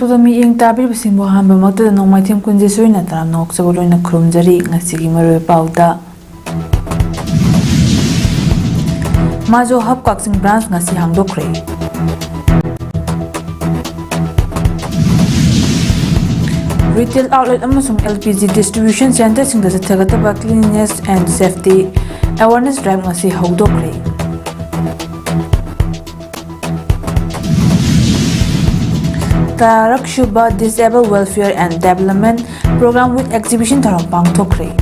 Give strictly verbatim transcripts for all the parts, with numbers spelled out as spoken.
ꯑꯇꯣꯞꯄ ꯃꯤꯠꯌꯦꯡ ꯇꯥꯕꯤꯔꯤꯕꯁꯤꯡꯕꯨ ꯑꯍꯥꯟꯕꯃꯛꯇꯗ ꯅꯣꯡꯃꯥꯏꯊꯦꯝ ꯀꯨꯟꯖꯦ ꯁꯣꯏꯅ ꯇꯔꯥꯝꯅ ꯑꯣꯛꯆꯕ ꯂꯣꯏꯅ ꯈꯨꯔꯨꯝꯖꯔꯤ꯫ ꯉꯁꯤꯒꯤ ꯃꯔꯨꯑꯣꯏꯕ ꯄꯥꯎꯗ, ꯃꯥꯖꯣ ꯍꯕ ꯀꯛꯆꯤꯡ ꯕ꯭ꯔꯥꯟꯁ ꯉꯁꯤ ꯍꯥꯡꯗꯣꯛꯈ꯭ꯔꯦ꯫ ꯔꯤꯇꯦꯜ ꯑꯥꯎꯠꯂꯦꯠ ꯑꯃꯁꯨꯡ ꯑꯦꯜ ꯄꯤ ꯖꯤ ꯗꯤꯁꯇ꯭ꯔꯤꯕ꯭ꯌꯨꯁꯟ ꯁꯦꯟꯇꯔꯁꯤꯡꯗ ꯆꯠꯊꯒꯗꯕ Cleanliness and Safety Awareness Drive ꯉꯁꯤ ꯍꯧꯗꯣꯛꯈ꯭ꯔꯦ꯫ ꯇꯔꯥꯔꯛ ꯁꯨꯕ Disable Welfare and Development Program with Exhibition ꯊꯧꯔꯝ ꯄꯥꯡꯊꯣꯛꯈ꯭ꯔꯦ꯫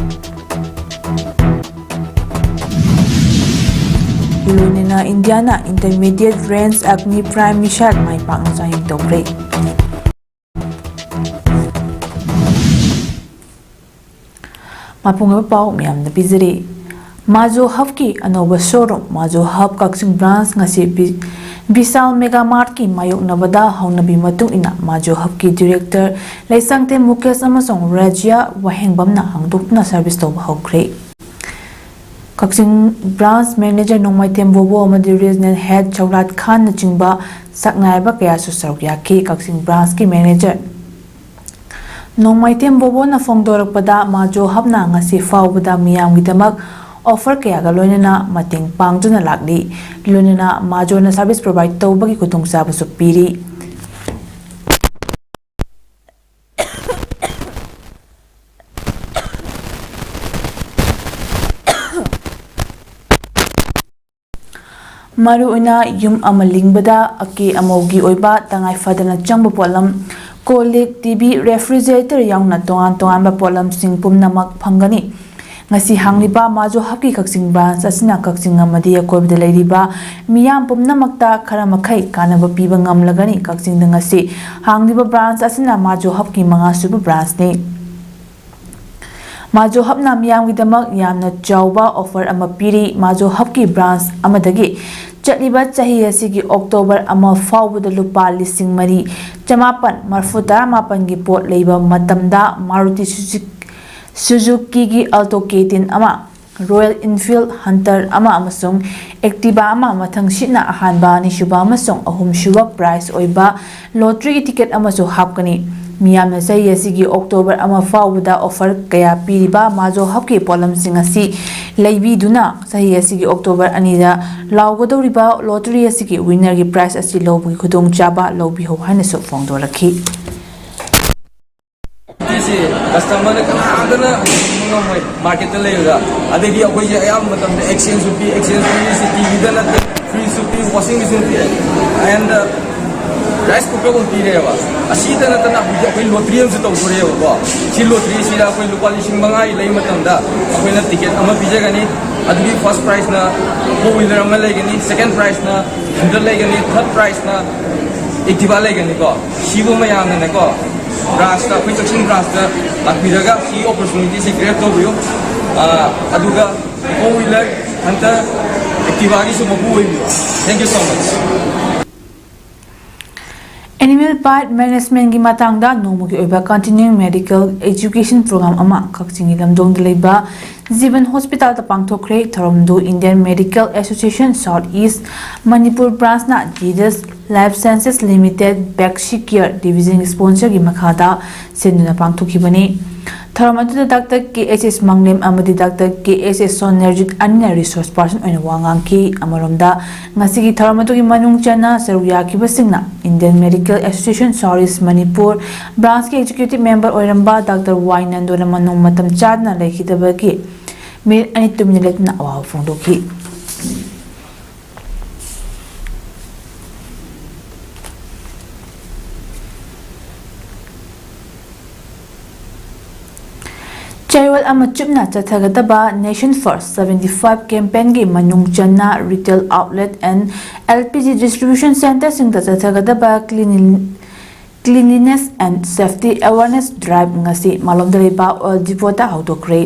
ꯂꯣꯏꯅꯅ ꯏꯟꯗꯤꯌꯥꯅ Intermediate Range Agni Prime Missile ꯃꯥꯏ ꯄꯥꯛꯅ ꯆꯥꯡꯌꯦꯡ ꯇꯧꯈ꯭ꯔꯦ꯫ ꯃꯄꯨꯡ ꯑꯣꯏꯕ ꯄꯥꯎ ꯃꯌꯥꯝꯗ ꯄꯤꯖꯔꯤ꯫ ꯃꯥꯖꯣ ꯍꯕꯀꯤ ꯑꯅꯧꯕ ꯁꯣꯔꯨꯝ꯫ ꯃꯥꯖꯣ ꯍꯕ ꯀꯛꯆꯤꯡ ꯕ꯭ꯔꯥꯟꯁ ꯉꯁꯤ ꯕꯤ-, ꯕꯤꯁꯥꯜ ꯃꯦꯒꯥ ꯃꯥꯔꯠꯀꯤ ꯃꯥꯌꯣꯛꯅꯕꯗ ꯍꯧꯅꯕꯤ ꯃꯇꯨꯡ ꯏꯟꯅ ꯃꯥꯖꯣ ꯍꯕꯀꯤ ꯗꯤꯔꯦꯛꯇꯔ ꯂꯩꯁꯥꯡꯊꯦꯝ ꯃꯨꯀꯦꯁ ꯑꯃꯁꯨꯡ ꯔꯥꯖ꯭ꯌ ꯋꯥꯍꯦꯡꯕꯝꯅ ꯍꯥꯡꯗꯣꯛꯇꯨꯅ ꯁꯔꯚꯤꯁ ꯇꯧꯕ ꯍꯧꯈ꯭ꯔꯦ꯫ ꯀꯛꯆꯤꯡ ꯕ꯭ꯔꯥꯟꯁ ꯃꯦꯅꯦꯖꯔ ꯅꯣꯡꯃꯥꯏꯊꯦꯝ ꯕꯣꯕꯣ ꯑꯃꯗꯤ ꯔꯤꯖꯅꯦꯜ ꯍꯦꯗ ꯁꯧꯔꯥꯠ ꯈꯥꯟꯅꯆꯤꯡꯕ ꯁꯛꯅꯥꯏꯕ ꯀꯌꯥꯁꯨ ꯁꯔꯨꯛ ꯌꯥꯈꯤ꯫ ꯀꯛꯆꯤꯡ ꯕ꯭ꯔꯥꯟꯁꯀꯤ ꯃꯦꯅꯦꯖꯔ ꯅꯣꯡꯃꯥꯏꯊꯦꯝ ꯕꯣꯕꯣꯅ ꯐꯣꯡꯗꯣꯔꯛꯄꯗ, ꯃꯥꯖꯣ ꯍꯕꯅ ꯉꯁꯤ ꯐꯥꯎꯕꯗ ꯃꯤꯌꯥꯝꯒꯤꯗꯃꯛ ꯑꯣꯐꯔ ꯀꯌꯥꯒ ꯂꯣꯏꯅꯅ ꯃꯇꯦꯡ ꯄꯥꯡꯗꯨꯅ ꯂꯥꯛꯂꯤ꯫ ꯂꯣꯏꯅꯅ ꯃꯥꯖꯣꯅ ꯁꯔꯚꯤꯁ ꯄ꯭ꯔꯣꯚꯥꯏꯗ ꯇꯧꯕꯒꯤ ꯈꯨꯗꯣꯡꯆꯥꯕꯁꯨ ꯄꯤꯔꯤ꯫ ꯃꯔꯨꯑꯣꯏꯅ ꯌꯨꯝ ꯑꯃ ꯂꯤꯡꯕꯗ ꯑꯀꯦ ꯑꯃꯧꯒꯤ ꯑꯣꯏꯕ ꯇꯉꯥꯏ ꯐꯗꯅ ꯆꯪꯕ ꯄꯣꯠꯂꯝ, ꯀꯣꯜ ꯂꯤꯛ, ꯇꯤ ꯚꯤ, ꯔꯦꯐ꯭ꯔꯤꯖꯔꯦꯇꯔ ꯌꯥꯎꯅ ꯇꯣꯉꯥꯟ ꯇꯣꯉꯥꯟꯕ ꯄꯣꯠꯂꯝꯁꯤꯡ ꯄꯨꯝꯅꯃꯛ ꯐꯪꯒꯅꯤ꯫ ꯉꯁꯤ ꯍꯥꯡꯂꯤꯕ ꯃꯥꯖꯣ ꯍꯕꯀꯤ ꯀꯛꯆꯤꯡ ꯕ꯭ꯔꯥꯟꯁ ꯑꯁꯤꯅ ꯀꯛꯆꯤꯡ ꯑꯃꯗꯤ ꯑꯀꯣꯏꯕꯗ ꯂꯩꯔꯤꯕ ꯃꯤꯌꯥꯝ ꯄꯨꯝꯅꯃꯛꯇ ꯈꯔ ꯃꯈꯩ ꯀꯥꯟꯅꯕ ꯄꯤꯕ ꯉꯝꯂꯒꯅꯤ꯫ ꯀꯛꯆꯤꯡꯗ ꯉꯁꯤ ꯍꯥꯡꯂꯤꯕ ꯕ꯭ꯔꯥꯟꯁ ꯑꯁꯤꯅ ꯃꯥꯖꯣ ꯍꯕꯀꯤ ꯃꯉꯥꯁꯨꯕ ꯕ꯭ꯔꯥꯟꯁꯅꯤ꯫ ꯃꯥꯖꯣ ꯍꯕꯅ ꯃꯤꯌꯥꯝꯒꯤꯗꯃꯛ ꯌꯥꯝꯅ ꯆꯥꯎꯕ ꯑꯣꯐꯔ ꯑꯃ ꯄꯤꯔꯤ꯫ ꯃꯥꯖꯣ ꯍꯕꯀꯤ ꯕ꯭ꯔꯥꯟꯁ ꯑꯃꯗꯒꯤ ꯆꯠꯂꯤꯕ ꯆꯍꯤ ꯑꯁꯤꯒꯤ ꯑꯣꯛꯇꯣꯕꯔ ꯑꯃ ꯐꯥꯎꯕꯗ ꯂꯨꯄꯥ ꯂꯤꯁꯤꯡ ꯃꯔꯤ ꯆꯃꯥꯄꯟ ꯃꯔꯤꯐꯨ ꯇꯔꯥꯃꯥꯄꯟꯒꯤ ꯄꯣꯠ ꯂꯩꯕ ꯃꯇꯝꯗ ꯃꯥꯔꯨꯇꯤ ꯁꯨꯖꯨ-, ꯁꯨꯖꯨꯀꯤꯒꯤ ꯑꯜꯇꯣ ꯀꯦ ꯇꯦꯟ ꯑꯃ, Royal Enfield Hunter ꯑꯃ ꯑꯃꯁꯨꯡ Activa ꯑꯃ, ꯃꯊꯪꯁꯤꯠꯅ ꯑꯍꯥꯟꯕ, ꯑꯅꯤꯁꯨꯕ ꯑꯃꯁꯨꯡ ꯑꯍꯨꯝꯁꯨꯕ prize ꯑꯣꯏꯕ lotteryꯒꯤ ticket ꯑꯃꯁꯨ ꯍꯥꯞꯀꯅꯤ꯫ ꯃꯤꯌꯥꯝꯅ ꯆꯍꯤ ꯑꯁꯤꯒꯤ October ꯑꯃ ꯐꯥꯎꯕꯗ offer ꯀꯌꯥ ꯄꯤꯔꯤꯕ Mazo Hubꯀꯤ ꯄꯣꯠꯂꯝꯁꯤꯡ ꯑꯁꯤ ꯂꯩꯕꯤꯗꯨꯅ, ꯆꯍꯤ ꯑꯁꯤꯒꯤ October ꯑꯅꯤꯗ ꯂꯥꯎꯒꯗꯧꯔꯤꯕ lottery ꯑꯁꯤꯒꯤ winnerꯒꯤ prize ꯑꯁꯤ ꯂꯧꯕꯒꯤ ꯈꯨꯗꯣꯡꯆꯥꯕ ꯂꯧꯕꯤꯍꯧ ꯍꯥꯏꯅꯁꯨ ꯐꯣꯡꯗꯣꯔꯛꯈꯤ꯫ ꯁꯤ customerꯅ ꯀꯅꯥꯝꯇꯅ ꯉꯝꯃꯣꯏ marketꯇ ꯂꯩꯕꯗ꯫ ꯑꯗꯩꯗꯤ ꯑꯩꯈꯣꯏꯁꯦ ꯑꯌꯥꯝꯕ ꯃꯇꯝꯗ exchangeꯁꯨ ꯄꯤ, exchange ꯄꯤꯔꯤꯁꯤ TVꯗ ꯅꯠꯇꯦ, fridgeꯁꯨ ꯄꯤ, washing machineꯁꯨ ꯄꯤ, and rice cookerꯐꯥꯎ ꯄꯤꯔꯦꯕ꯫ ꯑꯁꯤꯗ ꯅꯠꯇꯅ ꯍꯧꯖꯤꯛ ꯑꯩꯈꯣꯏ lottery ꯑꯃꯁꯨ ꯇꯧꯗꯣꯔꯦꯕꯀꯣ꯫ ꯁꯤ lotteryꯁꯤꯗ ꯑꯩꯈꯣꯏ ꯂꯨꯄꯥ ꯂꯤꯁꯤꯡ ꯃꯉꯥꯒꯤ ꯂꯩ ꯃꯇꯝꯗ ꯑꯩꯈꯣꯏꯅ ticket ꯑꯃ ꯄꯤꯖꯒꯅꯤ꯫ ꯑꯗꯨꯒꯤ first prizeꯅ four wheeler ꯑꯃ ꯂꯩꯒꯅꯤ, second prizeꯅ Hunter ꯂꯩꯒꯅꯤ, third prizeꯅ Activa ꯂꯩꯒꯅꯤꯀꯣ꯫ ꯁꯤꯕꯨ ꯃꯌꯥꯝꯅꯅꯦꯀꯣ, branchꯇ, ꯑꯩꯈꯣꯏ ꯀꯛꯆꯤꯡ branchꯇ ꯂꯥꯛꯄꯤꯔꯒ ꯁꯤ opportunityꯁꯤ grab ꯇꯧꯕꯤꯌꯨ꯫ ꯑꯥ, ꯑꯗꯨꯒ four wheeler, Hunter, Activaꯒꯤꯁꯨ ꯃꯄꯨ ꯑꯣꯏꯕꯤꯌꯨ꯫ Thank you so much. Animal Pet Managementꯀꯤ ꯃꯇꯥꯡꯗ ꯅꯣꯡꯃꯒꯤ ꯑꯣꯏꯕ continuing medical education program ꯑꯃ ꯀꯛꯆꯤꯡꯒꯤ ꯂꯝꯗꯣꯡꯗ ꯂꯩꯕ ꯖꯤꯕꯟ Hospitalꯗ ꯄꯥꯡꯊꯣꯛꯈ꯭ꯔꯦ꯫ ꯊꯧꯔꯝꯗꯨ Indian Medical Association South East Manipur Branchꯅ Gidus Life Sciences Limited Vaccicare Division sponsorꯒꯤ ꯃꯈꯥꯗ ꯁꯤꯟꯗꯨꯅ ꯄꯥꯡꯊꯣꯛꯈꯤꯕꯅꯤ꯫ ꯊꯧꯔꯝ ꯑꯗꯨꯗ Doctor ꯀꯦ ꯑꯦꯁ ꯑꯦꯁ ꯃꯪꯂꯦꯝ ꯑꯃꯗꯤ Doctor ꯀꯦ ꯑꯦꯁ ꯑꯦꯁ ꯁꯣꯅꯔꯖꯤꯠ ꯑꯅꯤꯅ resource person ꯑꯣꯏꯅ ꯋꯥ ꯉꯥꯡꯈꯤ꯫ ꯑꯃꯔꯣꯝꯗ, ꯉꯁꯤꯒꯤ ꯊꯧꯔꯝ ꯑꯗꯨꯒꯤ ꯃꯅꯨꯡ ꯆꯟꯅ ꯁꯔꯨꯛ ꯌꯥꯈꯤꯕꯁꯤꯡꯅ Indian Medical Association South East Manipur Branchꯀꯤ executive member ꯑꯣꯏꯔꯝꯕ Doctor ꯋꯥꯏ ꯅꯟꯗꯣꯅ ꯃꯅꯨꯡ ꯃꯇꯝ ꯆꯥꯗꯅ ꯂꯩꯈꯤꯗꯕꯒꯤ minute ꯑꯅꯤ ꯇꯨꯃꯤꯟꯅ ꯂꯦꯞꯇꯨꯅ ꯑꯋꯥꯕ ꯐꯣꯡꯗꯣꯛꯈꯤ꯫ ꯆꯌꯣꯜ ꯑꯃ ꯆꯨꯞꯅ ꯆꯠꯊꯒꯗꯕ Nation First seventy five campaignꯒꯤ ꯃꯅꯨꯡ ꯆꯟꯅ retail outlet and L P G distribution centreꯁꯤꯡꯗ ꯆꯠꯊꯒꯗꯕ cleanlin-, Cleanliness and Safety Awareness Drive ꯉꯁꯤ ꯃꯥꯂꯣꯝꯗ ꯂꯩꯕ oil depotꯇ ꯍꯧꯗꯣꯛꯈ꯭ꯔꯦ꯫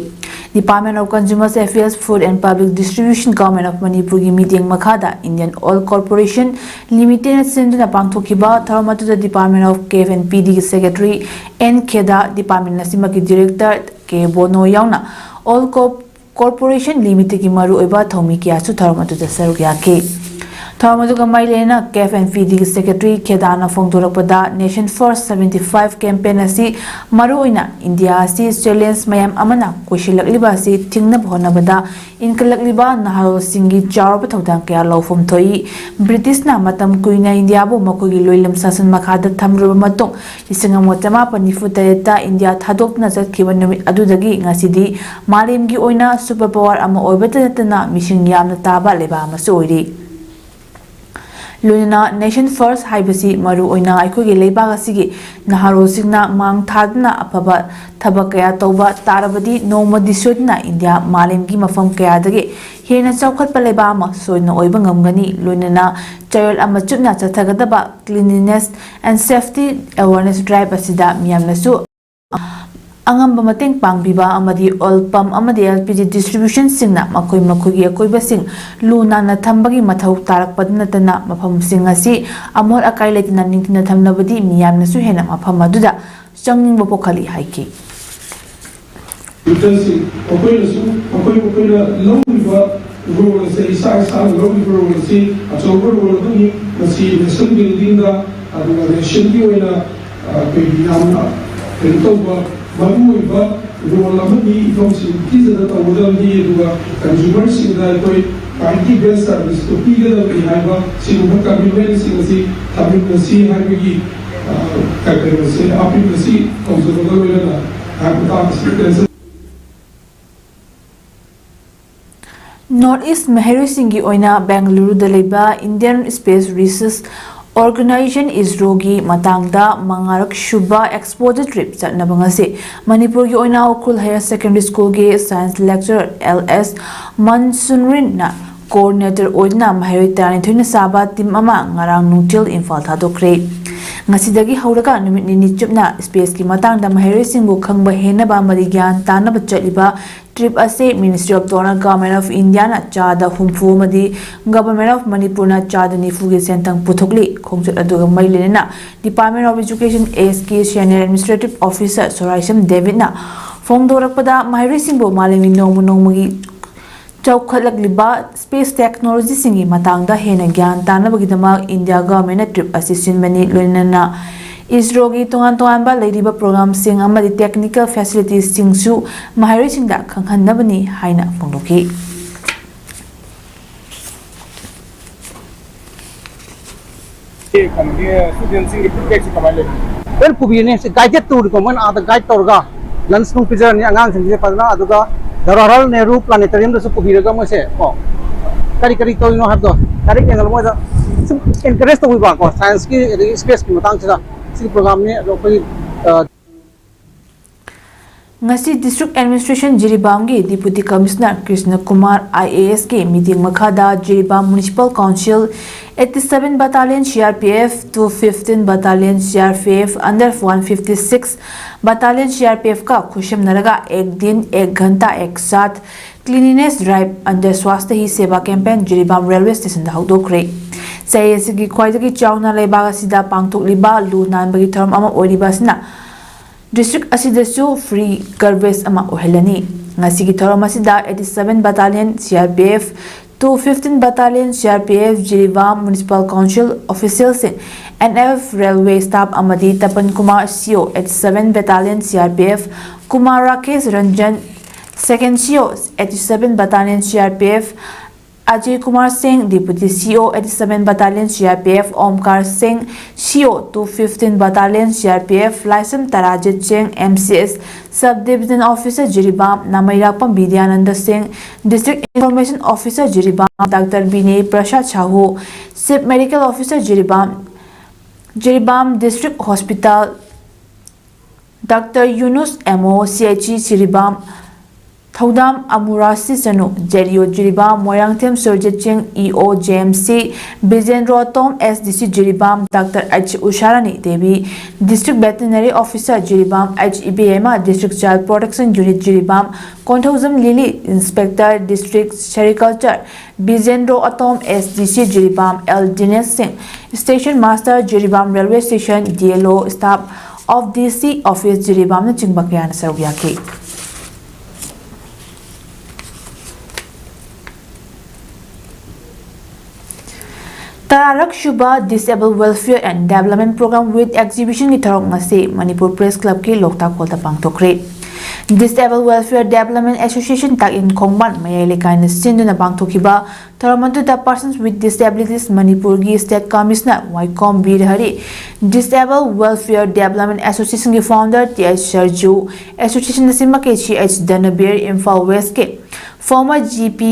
Department of Consumer Affairs, Food and Public Distribution, Government of Manipurꯒꯤ ꯃꯤꯠꯌꯦꯡ ꯃꯈꯥꯗ Indian Oil Corporation Limitedꯅ ꯁꯤꯟꯗꯨꯅ ꯄꯥꯡꯊꯣꯛꯈꯤꯕ ꯊꯧꯔꯝ ꯑꯗꯨꯗ Department of K F and P Dꯒꯤ Secretary N ꯈꯦꯗꯥ, department ꯑꯁꯤꯃꯛꯀꯤ Director K bono ꯌꯥꯎꯅ Oil Corp Corporation Limitedꯀꯤ ꯃꯔꯨꯑꯣꯏꯕ ꯊꯧꯃꯤ ꯀꯌꯥꯁꯨ ꯊꯧꯔꯝ ꯑꯗꯨꯗ ꯁꯔꯨꯛ ꯌꯥꯈꯤ꯫ ꯊꯧꯔꯝ ꯑꯗꯨꯒ ꯃꯔꯤ ꯂꯩꯅꯅ CAF and FIDIꯒꯤ Secretary ꯈꯦꯗꯥꯅ ꯐꯣꯡꯗꯣꯔꯛꯄꯗ, Nation First seventy five campaign ꯑꯁꯤ ꯃꯔꯨꯑꯣꯏꯅ ꯏꯟꯗꯤꯌꯥ ꯑꯁꯤ challenge ꯃꯌꯥꯝ ꯑꯃꯅ ꯀꯣꯏꯁꯤꯜꯂꯛꯂꯤꯕ ꯑꯁꯤ ꯊꯤꯡꯅꯕ ꯍꯣꯠꯅꯕꯗ ꯏꯟꯈꯠꯂꯛꯂꯤꯕ ꯅꯍꯥꯔꯣꯜꯁꯤꯡꯒꯤ ꯆꯥꯎꯔꯕ ꯊꯧꯗꯥꯡ ꯀꯌꯥ ꯂꯧꯐꯝ ꯊꯣꯛꯏ꯫ ꯕ꯭ꯔꯤꯇꯤꯁꯅ ꯃꯇꯝ ꯀꯨꯏꯅ ꯏꯟꯗꯤꯌꯥꯕꯨ ꯃꯈꯣꯏꯒꯤ ꯂꯣꯏꯂꯝ ꯁꯥꯁꯟ ꯃꯈꯥꯗ ꯊꯝꯂꯨꯔꯕ ꯃꯇꯨꯡ, ꯂꯤꯁꯤꯡ ꯑꯃ ꯆꯃꯥꯄꯟ ꯅꯤꯐꯨ ꯇꯔꯦꯠꯇ ꯏꯟꯗꯤꯌꯥ ꯊꯥꯗꯣꯛꯇꯨꯅ ꯆꯠꯈꯤꯕ ꯅꯨꯃꯤꯠ ꯑꯗꯨꯗꯒꯤ ꯉꯁꯤꯗꯤ ꯃꯥꯂꯦꯝꯒꯤ ꯑꯣꯏꯅ super power ꯑꯃ ꯑꯣꯏꯕꯇ ꯅꯠꯇꯅ ꯃꯤꯁꯤꯡ ꯌꯥꯝꯅ ꯇꯥꯕ ꯂꯩꯕꯥꯛ ꯑꯃꯁꯨ ꯑꯣꯏꯔꯤ꯫ ꯂꯣꯏꯅꯅ Nation First ꯍꯥꯏꯕꯁꯤ ꯃꯔꯨꯑꯣꯏꯅ ꯑꯩꯈꯣꯏꯒꯤ ꯂꯩꯕꯥꯛ ꯑꯁꯤꯒꯤ ꯅꯍꯥꯔꯣꯜꯁꯤꯡꯅ ꯃꯥꯡ ꯊꯥꯗꯨꯅ ꯑꯐꯕ ꯊꯕꯛ ꯀꯌꯥ ꯇꯧꯕ ꯇꯥꯔꯕꯗꯤ ꯅꯣꯡꯃꯗꯤ ꯁꯣꯏꯗꯅ ꯏꯟꯗꯤꯌꯥ ꯃꯥꯂꯦꯝꯒꯤ ꯃꯐꯝ ꯀꯌꯥꯗꯒꯤ ꯍꯦꯟꯅ ꯆꯥꯎꯈꯠꯄ ꯂꯩꯕꯥꯛ ꯑꯃ ꯁꯣꯏꯗꯅ ꯑꯣꯏꯕ ꯉꯝꯒꯅꯤ꯫ ꯂꯣꯏꯅꯅ ꯆꯌꯣꯜ ꯑꯃ ꯆꯨꯞꯅ ꯆꯠꯊꯒꯗꯕ Cleanliness and Safety Awareness Drive ꯑꯁꯤꯗ ꯃꯤꯌꯥꯝꯅꯁꯨ ꯑꯉꯝꯕ ꯃꯇꯦꯡ ꯄꯥꯡꯕꯤꯕ ꯑꯃꯗꯤ oil pump ꯑꯃꯗꯤ LPG distributionꯁꯤꯡꯅ ꯃꯈꯣꯏ ꯃꯈꯣꯏꯒꯤ ꯑꯀꯣꯏꯕꯁꯤꯡ ꯂꯨ ꯅꯥꯟꯅ ꯊꯝꯕꯒꯤ ꯃꯊꯧ ꯇꯥꯔꯛꯄꯗ ꯅꯠꯇꯅ ꯃꯐꯝꯁꯤꯡ ꯑꯁꯤ ꯑꯃꯣꯠ ꯑꯀꯥꯏ ꯂꯩꯇꯅ ꯅꯤꯡꯊꯤꯅ ꯊꯝꯂꯕꯗꯤ ꯃꯤꯌꯥꯝꯅꯁꯨ ꯍꯦꯟꯅ ꯃꯐꯝ ꯑꯗꯨꯗ ꯆꯪꯅꯤꯡꯕ ꯄꯣꯛꯍꯜꯂꯤ ꯍꯥꯏꯈꯤ꯫ ꯂꯤꯗꯔꯁꯤꯡ ꯃꯈꯣꯏꯅꯁꯨ ꯃꯈꯣꯏ ꯃꯈꯣꯏꯅ ꯂꯧꯔꯤꯕ role ꯑꯁꯦ, ꯏꯁꯥ ꯏꯁꯥꯅ ꯂꯧꯔꯤꯕ role ꯑꯁꯤ ꯑꯆꯧꯕ role ꯑꯃꯅꯤ꯫ ꯃꯁꯤ nation buildingꯗ, ꯑꯗꯨꯒ nationꯒꯤ ꯑꯣꯏꯅ, ꯑ, ꯑꯩꯈꯣꯏꯒꯤ ꯌꯥꯝꯅ ꯀꯩꯅꯣ ꯇꯧꯕ ꯃꯔꯨꯑꯣꯏꯕ role ꯑꯃꯅꯤ꯫ ꯏꯐꯝꯁꯤꯡ ꯄꯤꯖꯅ ꯇꯧꯒꯗꯕꯅꯤ, ꯑꯗꯨꯒ consumerꯁꯤꯡꯗ ꯑꯩꯈꯣꯏ quality based serviceꯇꯨ ꯄꯤꯒꯗꯕꯅꯤ ꯍꯥꯏꯕ ꯁꯤꯒꯨꯝꯕ commitmentꯁꯤꯡ ꯑꯁꯤ ꯊꯝꯃꯤꯟꯅꯁꯤ ꯍꯥꯏꯕꯒꯤ, ꯑ, ꯀꯩꯅꯣꯁꯦ, appeal ꯑꯁꯤ ꯇꯧꯖꯕꯒ ꯂꯣꯏꯅꯅ ꯉꯥꯏꯍꯥꯛ ꯃꯇꯥꯡ ꯑꯁꯤꯗ cancel North East ꯃꯍꯩꯔꯣꯏꯁꯤꯡꯒꯤ ꯑꯣꯏꯅ ꯕꯦꯡꯒꯂꯨꯔꯨꯗ ꯂꯩꯕ Indian Space Research Organization ISROꯒꯤ ꯃꯇꯥꯡꯗ ꯃꯉꯥꯔꯛ ꯁꯨꯕ exposure trip ꯆꯠꯅꯕ ꯉꯁꯤ ꯃꯅꯤꯄꯨꯔꯒꯤ ꯑꯣꯏꯅ Ukhrul Higher Secondary Schoolꯒꯤ science lecturer L S ꯃꯟꯁꯨꯟꯔꯤꯟꯅ coordinator ꯑꯣꯏꯗꯨꯅ ꯃꯍꯩꯔꯣꯏ ꯇꯔꯥꯅꯤꯊꯣꯏꯅ ꯁꯥꯕ team ꯑꯃ ꯉꯔꯥꯡ ꯅꯨꯡꯊꯤꯜ ꯏꯝꯐꯥꯜ ꯊꯥꯗꯣꯛꯈ꯭ꯔꯦ꯫ ꯉꯁꯤꯗꯒꯤ ꯍꯧꯔꯒ ꯅꯨꯃꯤꯠ ꯅꯤꯅꯤ ꯆꯨꯞꯅ spaceꯀꯤ ꯃꯇꯥꯡꯗ ꯃꯍꯩꯔꯣꯏꯁꯤꯡꯕꯨ ꯈꯪꯕ ꯍꯦꯟꯅꯕ ꯑꯃꯗꯤ ꯒ꯭ꯌꯥꯟ ꯇꯥꯅꯕ ꯆꯠꯂꯤꯕ trip ꯑꯁꯤ Ministry of Donor Government of Indiaꯅ ꯆꯥꯗ ꯍꯨꯝꯐꯨ ꯑꯃꯗꯤ Government of ꯃꯅꯤꯄꯨꯔꯅ ꯆꯥꯗ ꯅꯤꯐꯨꯒꯤ ꯁꯦꯟꯊꯪ ꯄꯨꯊꯣꯛꯂꯤ꯫ ꯈꯣꯡꯆꯠ ꯑꯗꯨꯒ ꯃꯔꯤ ꯂꯩꯅꯅ Department of Education Sg Senior Administrative Officer ꯁꯣꯔꯥꯏꯁꯝ ꯗꯦꯕꯤꯠꯅ ꯐꯣꯡꯗꯣꯔꯛꯄꯗ, ꯃꯍꯩꯔꯣꯏꯁꯤꯡꯕꯨ ꯃꯥꯂꯦꯝꯒꯤ ꯅꯣꯡꯃ ꯅꯣꯡꯃꯒꯤ ꯆꯥꯎꯈꯠꯂꯛꯂꯤꯕ ꯁ꯭ꯄꯦꯁ ꯇꯦꯛꯅꯣꯂꯣꯖꯤꯁꯤꯡꯒꯤ ꯃꯇꯥꯡꯗ ꯍꯦꯟꯅ ꯒ꯭ꯌꯥꯟ ꯇꯥꯅꯕꯒꯤꯗꯃꯛ ꯏꯟꯗꯤꯌꯥ ꯒꯚꯔꯟꯃꯦꯟꯠꯅ ꯇ꯭ꯔꯤꯞ ꯑꯁꯤ ꯁꯤꯟꯕꯅꯤ꯫ ꯂꯣꯏꯅꯅ ꯏꯁꯔꯣꯒꯤ ꯇꯣꯉꯥꯟ ꯇꯣꯉꯥꯟꯕ ꯂꯩꯔꯤꯕ ꯄ꯭ꯔꯣꯒ꯭ꯔꯥꯝꯁꯤꯡ ꯑꯃꯗꯤ ꯇꯦꯛꯅꯤꯀꯦꯜ ꯐꯦꯁꯤꯂꯤꯇꯤꯁꯤꯡꯁꯨ ꯃꯍꯩꯔꯣꯏꯁꯤꯡꯗ ꯈꯪꯍꯟꯅꯕꯅꯤ ꯍꯥꯏꯅ ꯐꯣꯡꯗꯣꯛꯈꯤ꯫ ꯀꯩꯅꯣꯒꯤ ꯁ꯭ꯇꯨꯗꯦꯟꯠꯁꯤꯡꯒꯤ ꯐꯤꯗꯕꯦꯛꯁꯤ ꯀꯃꯥꯏꯅ ꯂꯩ? ꯂꯣꯏꯅ ꯄꯨꯕꯤꯔꯅꯤ꯫ ꯁꯤ ꯒꯥꯏꯗꯦꯗ ꯇꯨꯔꯅꯤꯀꯣ, ꯃꯣꯏꯅ ꯑꯥꯗ ꯒꯥꯏꯗ ꯇꯧꯔꯒ ꯂꯟꯁ ꯅꯨꯡ ꯄꯤꯖꯔꯅꯤ ꯑꯉꯥꯡꯁꯤꯡꯁꯦ ꯐꯖꯅ꯫ ꯑꯗꯨꯒ ꯖꯋꯥꯍꯔꯂꯥꯜ ꯅꯦꯍꯔꯨ ꯄ꯭ꯂꯥꯅꯦꯇꯔꯤꯌꯝꯗꯁꯨ ꯄꯨꯕꯤꯔꯒ ꯃꯣꯏꯁꯦ ꯀꯣ, ꯀꯔꯤ ꯀꯔꯤ ꯇꯧꯔꯤꯅꯣ ꯍꯥꯏꯕꯗꯣ ꯗꯥꯏꯔꯦꯛ ꯌꯦꯡꯍꯜꯂ ꯃꯣꯏꯗ ꯁꯨꯝ ꯑꯦꯟꯀꯔꯦꯖ ꯇꯧꯕꯤꯕ ꯀꯣ, ꯁꯥꯏꯟꯁꯀꯤ ꯑꯗꯒꯤ ꯁ꯭ꯄꯦꯁꯀꯤ ꯃꯇꯥꯡꯁꯤꯗ ꯁꯤꯒꯤ ꯄ꯭ꯔꯣꯒ꯭ꯔꯥꯝꯅꯤ꯫ ꯑꯗꯣ ꯑꯩꯈꯣꯏꯒꯤ, ꯑ, ꯉꯁꯤ ꯗꯤꯁꯇ꯭ꯔꯤꯛ ꯑꯦꯗꯃꯤꯅꯤꯁꯇ꯭ꯔꯦꯁꯟ ꯖꯤꯔꯤꯕꯥꯝꯒꯤ deputy commissioner Krishna Kumar I A ꯑꯦꯁꯀꯤ ꯃꯤꯠꯌꯦꯡ ꯃꯈꯥꯗ Jiribam municipal council eighty seven Battalion C R P F, two fifteen Battalion C R P F, under one fifty six Battalion C R P F ꯀ ꯈꯨꯠꯁꯝꯅꯔꯒ एक दिन एक घंटा एक साथ cleanliness drive under Swasthya Hi Seva campaign Jiribam railway ꯁ꯭ꯇꯦꯁꯟꯗ ꯍꯧꯗꯣꯛꯈ꯭ꯔꯦ꯫ ꯆꯍꯤ ꯑꯁꯤꯒꯤ ꯈ꯭ꯋꯥꯏꯗꯒꯤ ꯆꯥꯎꯅ ꯂꯩꯕꯥꯛ ꯑꯁꯤꯗ ꯄꯥꯡꯊꯣꯛꯂꯤꯕ ꯂꯨ ꯅꯥꯟꯕꯒꯤ ꯊꯧꯔꯝ ꯑꯃ ꯑꯣꯏꯔꯤꯕ ꯑꯁꯤꯅ ꯗꯤꯁꯇ꯭ꯔꯤꯛ ꯑꯁꯤꯗꯁꯨ free garbage ꯑꯃ ꯑꯣꯏꯍꯜꯂꯅꯤ꯫ ꯉꯁꯤꯒꯤ ꯊꯧꯔꯝ ꯑꯁꯤꯗ eighty seven Battalion C R P F, two fifteen Battalion C R P F, Jiribam municipal council ꯑꯣꯐꯤꯁꯤꯌꯦꯜꯁꯤꯡ, N F railway staff ꯑꯃꯗꯤ ꯇꯄꯟ Kumar C O eighty seven Battalion C R P F, Kumar Rakesh Ranjan, second C O eighty seven Battalion C R P F, Ajay Kumar ꯁꯤꯡ, Deputy C O eighty seven Battalion C R P F, Omkar ꯁꯤꯡ, C O two fifteen Battalion C R P F, ꯂꯥꯏꯁ꯭ꯔꯝ ꯇꯔꯥꯖꯤꯠ ꯁꯤꯡ, M C S Sub Division Officer Jiribam, ꯅꯥꯃꯩꯔꯥꯛꯄꯝ Bidyananda ꯁꯤꯡ, District Information Officer Jiribam, Doctor ꯕꯤꯅꯦ ꯄ꯭ꯔꯁꯥꯗ Shahu, Chief Medical Officer Jiribam, Jiribam District Hospital, Doctor ꯌꯨꯅꯨꯁ, M O C H E Jiribam, ꯊꯧꯗꯥꯝ ꯑꯃꯨꯔꯥꯁꯤ ꯆꯅꯨ, ꯖꯦꯗꯤꯑꯣ ꯖꯤꯔꯤꯕꯥꯝ, ꯃꯣꯏꯔꯥꯡꯊꯦꯝ ꯁꯨꯔꯖꯤꯠ ꯁꯤꯡ, E O J M C, ꯕꯤꯖꯦꯟꯗ꯭ꯔꯣ ꯇꯣꯝ, S D C Jiribam, Doctor H ꯎꯁꯥꯔꯥꯅꯤ Devi, District Veterinary Officer Jiribam, H ꯏꯕꯦꯝꯃ, District Child Protection Unit Jiribam, Konthoujam ꯂꯤꯂꯤ, Inspector District Sericulture, ꯕꯤꯖꯦꯟꯗ꯭ꯔꯣ ꯑꯇꯣꯝ, S D C Jiribam, L ꯗꯤꯅꯦꯁ ꯁꯤꯡ, Station Master Jiribam Railway Station, D L O, staff of D C Office ꯖꯤꯔꯤꯕꯥꯝꯅꯆꯤꯡꯕ ꯀꯌꯥꯅ ꯁꯔꯨꯛ ꯌꯥꯈꯤ꯫ ꯇꯔꯥꯔꯛ ꯁꯨꯕ Disable Welfare and Development Program with Exhibition ꯒꯤ ꯊꯧꯔꯝ ꯉꯁꯤ Manipur Press Club ꯀꯤ ꯂꯣꯛꯇꯥꯛ ꯍꯣꯜꯗ ꯄꯥꯡꯊꯣꯛꯈ꯭ꯔꯦ꯫ Disable Welfare Development Association ꯇꯥꯛꯌꯦꯜ ꯈꯣꯡꯕꯥꯟ ꯃꯌꯥꯏ ꯂꯩꯀꯥꯏꯅ ꯁꯤꯟꯗꯨꯅ ꯄꯥꯡꯊꯣꯛꯈꯤꯕ ꯊꯧꯔꯝ ꯑꯗꯨꯗ Persons with Disabilities ꯃꯅꯤꯄꯨꯔꯒꯤ State Commissioner ꯋꯥꯏꯈꯣꯝ ꯕꯤꯔ Harry, Disable Welfare Development Association ꯒꯤ founder T H Sarju, association ꯑꯁꯤꯃꯛꯀꯤ C H Dhanabir, Imphal West ꯀꯤ former G P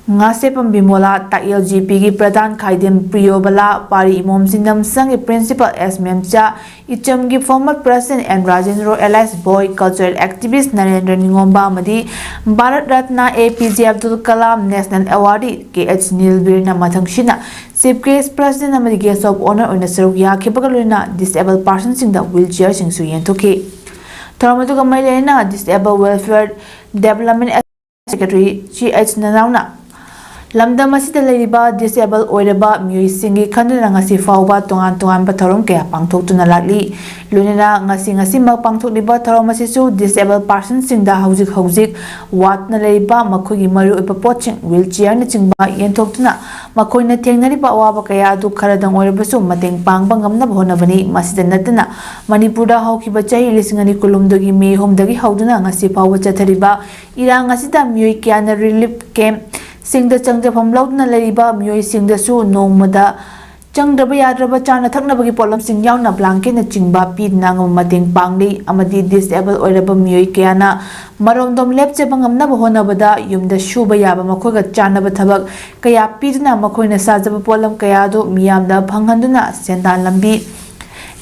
Ngasepam Bimola, Takyel G P ꯒꯤ ꯄ꯭ꯔꯙꯥꯟ ꯈꯥꯏꯗꯦꯝ ꯄ꯭ꯔꯤꯌꯣꯕꯂꯥ, ꯄꯥꯔꯤ ꯏꯃꯣꯝ ꯆꯤꯡꯗꯝ ꯁꯪꯒꯤ Principal ꯑꯦꯁ ꯃꯦꯝꯆꯥ, ꯏꯆꯝꯒꯤ former President N Rajendro, Allies Boy, Cultural Activist Narendra Ningomba ꯑꯃꯗꯤ Bharat Ratna A P J Abdul Kalam National Awardee K H ꯅꯤꯜꯕꯤꯔꯅ ꯃꯊꯪꯁꯤꯅ Chief Guest, President ꯑꯃꯗꯤ Guest of Honour ꯑꯣꯏꯅ ꯁꯔꯨꯛ ꯌꯥꯈꯤꯕꯒ ꯂꯣꯏꯅꯅ Disable Personsꯁꯤꯡꯗ wheelchairꯁꯤꯡꯁꯨ ꯌꯦꯟꯊꯣꯛꯈꯤ꯫ ꯊꯧꯔꯝ ꯑꯗꯨꯒ ꯃꯔꯤ ꯂꯩꯅꯅ Disable Welfare Development Secretary ꯁꯤ ꯑꯩꯆ ꯅꯅꯥꯎꯅ ꯂꯝꯗꯝ ꯑꯁꯤꯗ ꯂꯩꯔꯤꯕ disable ꯑꯣꯏꯔꯕ ꯃꯤꯑꯣꯏꯁꯤꯡꯒꯤ ꯈꯟꯗꯨꯅ ꯉꯁꯤ ꯐꯥꯎꯕ ꯇꯣꯉꯥꯟ ꯇꯣꯉꯥꯟꯕ ꯊꯧꯔꯝ ꯀꯌꯥ ꯄꯥꯡꯊꯣꯛꯇꯨꯅ ꯂꯥꯛꯂꯤ꯫ ꯂꯣꯏꯅꯅ ꯉꯁꯤ ꯉꯁꯤꯃꯛ ꯄꯥꯡꯊꯣꯛꯂꯤꯕ ꯊꯧꯔꯝ ꯑꯁꯤꯁꯨ Disable Personsꯁꯤꯡꯗ ꯍꯧꯖꯤꯛ ꯍꯧꯖꯤꯛ ꯋꯥꯠꯅ ꯂꯩꯔꯤꯕ ꯃꯈꯣꯏꯒꯤ ꯃꯔꯨꯑꯣꯏꯕ ꯄꯣꯠꯁꯤꯡ, wheelchairꯅꯆꯤꯡꯕ ꯌꯦꯟꯊꯣꯛꯇꯨꯅ ꯃꯈꯣꯏꯅ ꯊꯦꯡꯅꯔꯤꯕ ꯑꯋꯥꯕ ꯀꯌꯥ ꯑꯗꯨ ꯈꯔꯗꯪ ꯑꯣꯏꯔꯕꯁꯨ ꯃꯇꯦꯡ ꯄꯥꯡꯕ ꯉꯝꯅꯕ ꯍꯣꯠꯅꯕꯅꯤ꯫ ꯃꯁꯤꯗ ꯅꯠꯇꯅ ꯃꯅꯤꯄꯨꯔꯗ ꯍꯧꯈꯤꯕ ꯆꯍꯤ ꯂꯤꯁꯤꯡ ꯑꯅꯤ ꯀꯨꯟꯍꯨꯝꯗꯣꯏꯒꯤ ꯃꯦ ꯑꯍꯨꯝꯗꯒꯤ ꯍꯧꯗꯨꯅ ꯉꯁꯤ ꯐꯥꯎꯕ ꯆꯠꯊꯔꯤꯕ ꯏꯔꯥꯡ ꯑꯁꯤꯗ ꯃꯤꯑꯣꯏ ꯀꯌꯥꯅ relief campꯁꯤꯡꯗ ꯆꯪꯖꯐꯝ ꯂꯧꯗꯨꯅ ꯂꯩꯔꯤꯕ ꯃꯤꯑꯣꯏꯁꯤꯡꯗꯁꯨ ꯅꯣꯡꯃꯗ ꯆꯪꯗ꯭ꯔꯕ ꯌꯥꯗ꯭ꯔꯕ ꯆꯥꯅ ꯊꯛꯅꯕꯒꯤ ꯄꯣꯠꯂꯝꯁꯤꯡ ꯌꯥꯎꯅ blanketꯅꯆꯤꯡꯕ ꯄꯤꯗꯨꯅ ꯑꯉꯝꯕ ꯃꯇꯦꯡ ꯄꯥꯡꯂꯤ꯫ ꯑꯃꯗꯤ disable ꯑꯣꯏꯔꯕ ꯃꯤꯑꯣꯏ ꯀꯌꯥꯅ ꯃꯔꯣꯝꯗꯣꯝ ꯂꯦꯞꯆꯕ ꯉꯝꯅꯕ ꯍꯣꯠꯅꯕꯗ ꯌꯨꯝꯗ ꯁꯨꯕ ꯌꯥꯕ ꯃꯈꯣꯏꯒ ꯆꯥꯟꯅꯕ ꯊꯕꯛ ꯀꯌꯥ ꯄꯤꯗꯨꯅ ꯃꯈꯣꯏꯅ ꯁꯥꯖꯕ ꯄꯣꯠꯂꯝ ꯀꯌꯥ ꯑꯗꯨ ꯃꯤꯌꯥꯝꯗ ꯐꯪꯍꯟꯗꯨꯅ ꯁꯦꯟꯗꯥꯟ ꯂꯝꯕꯤ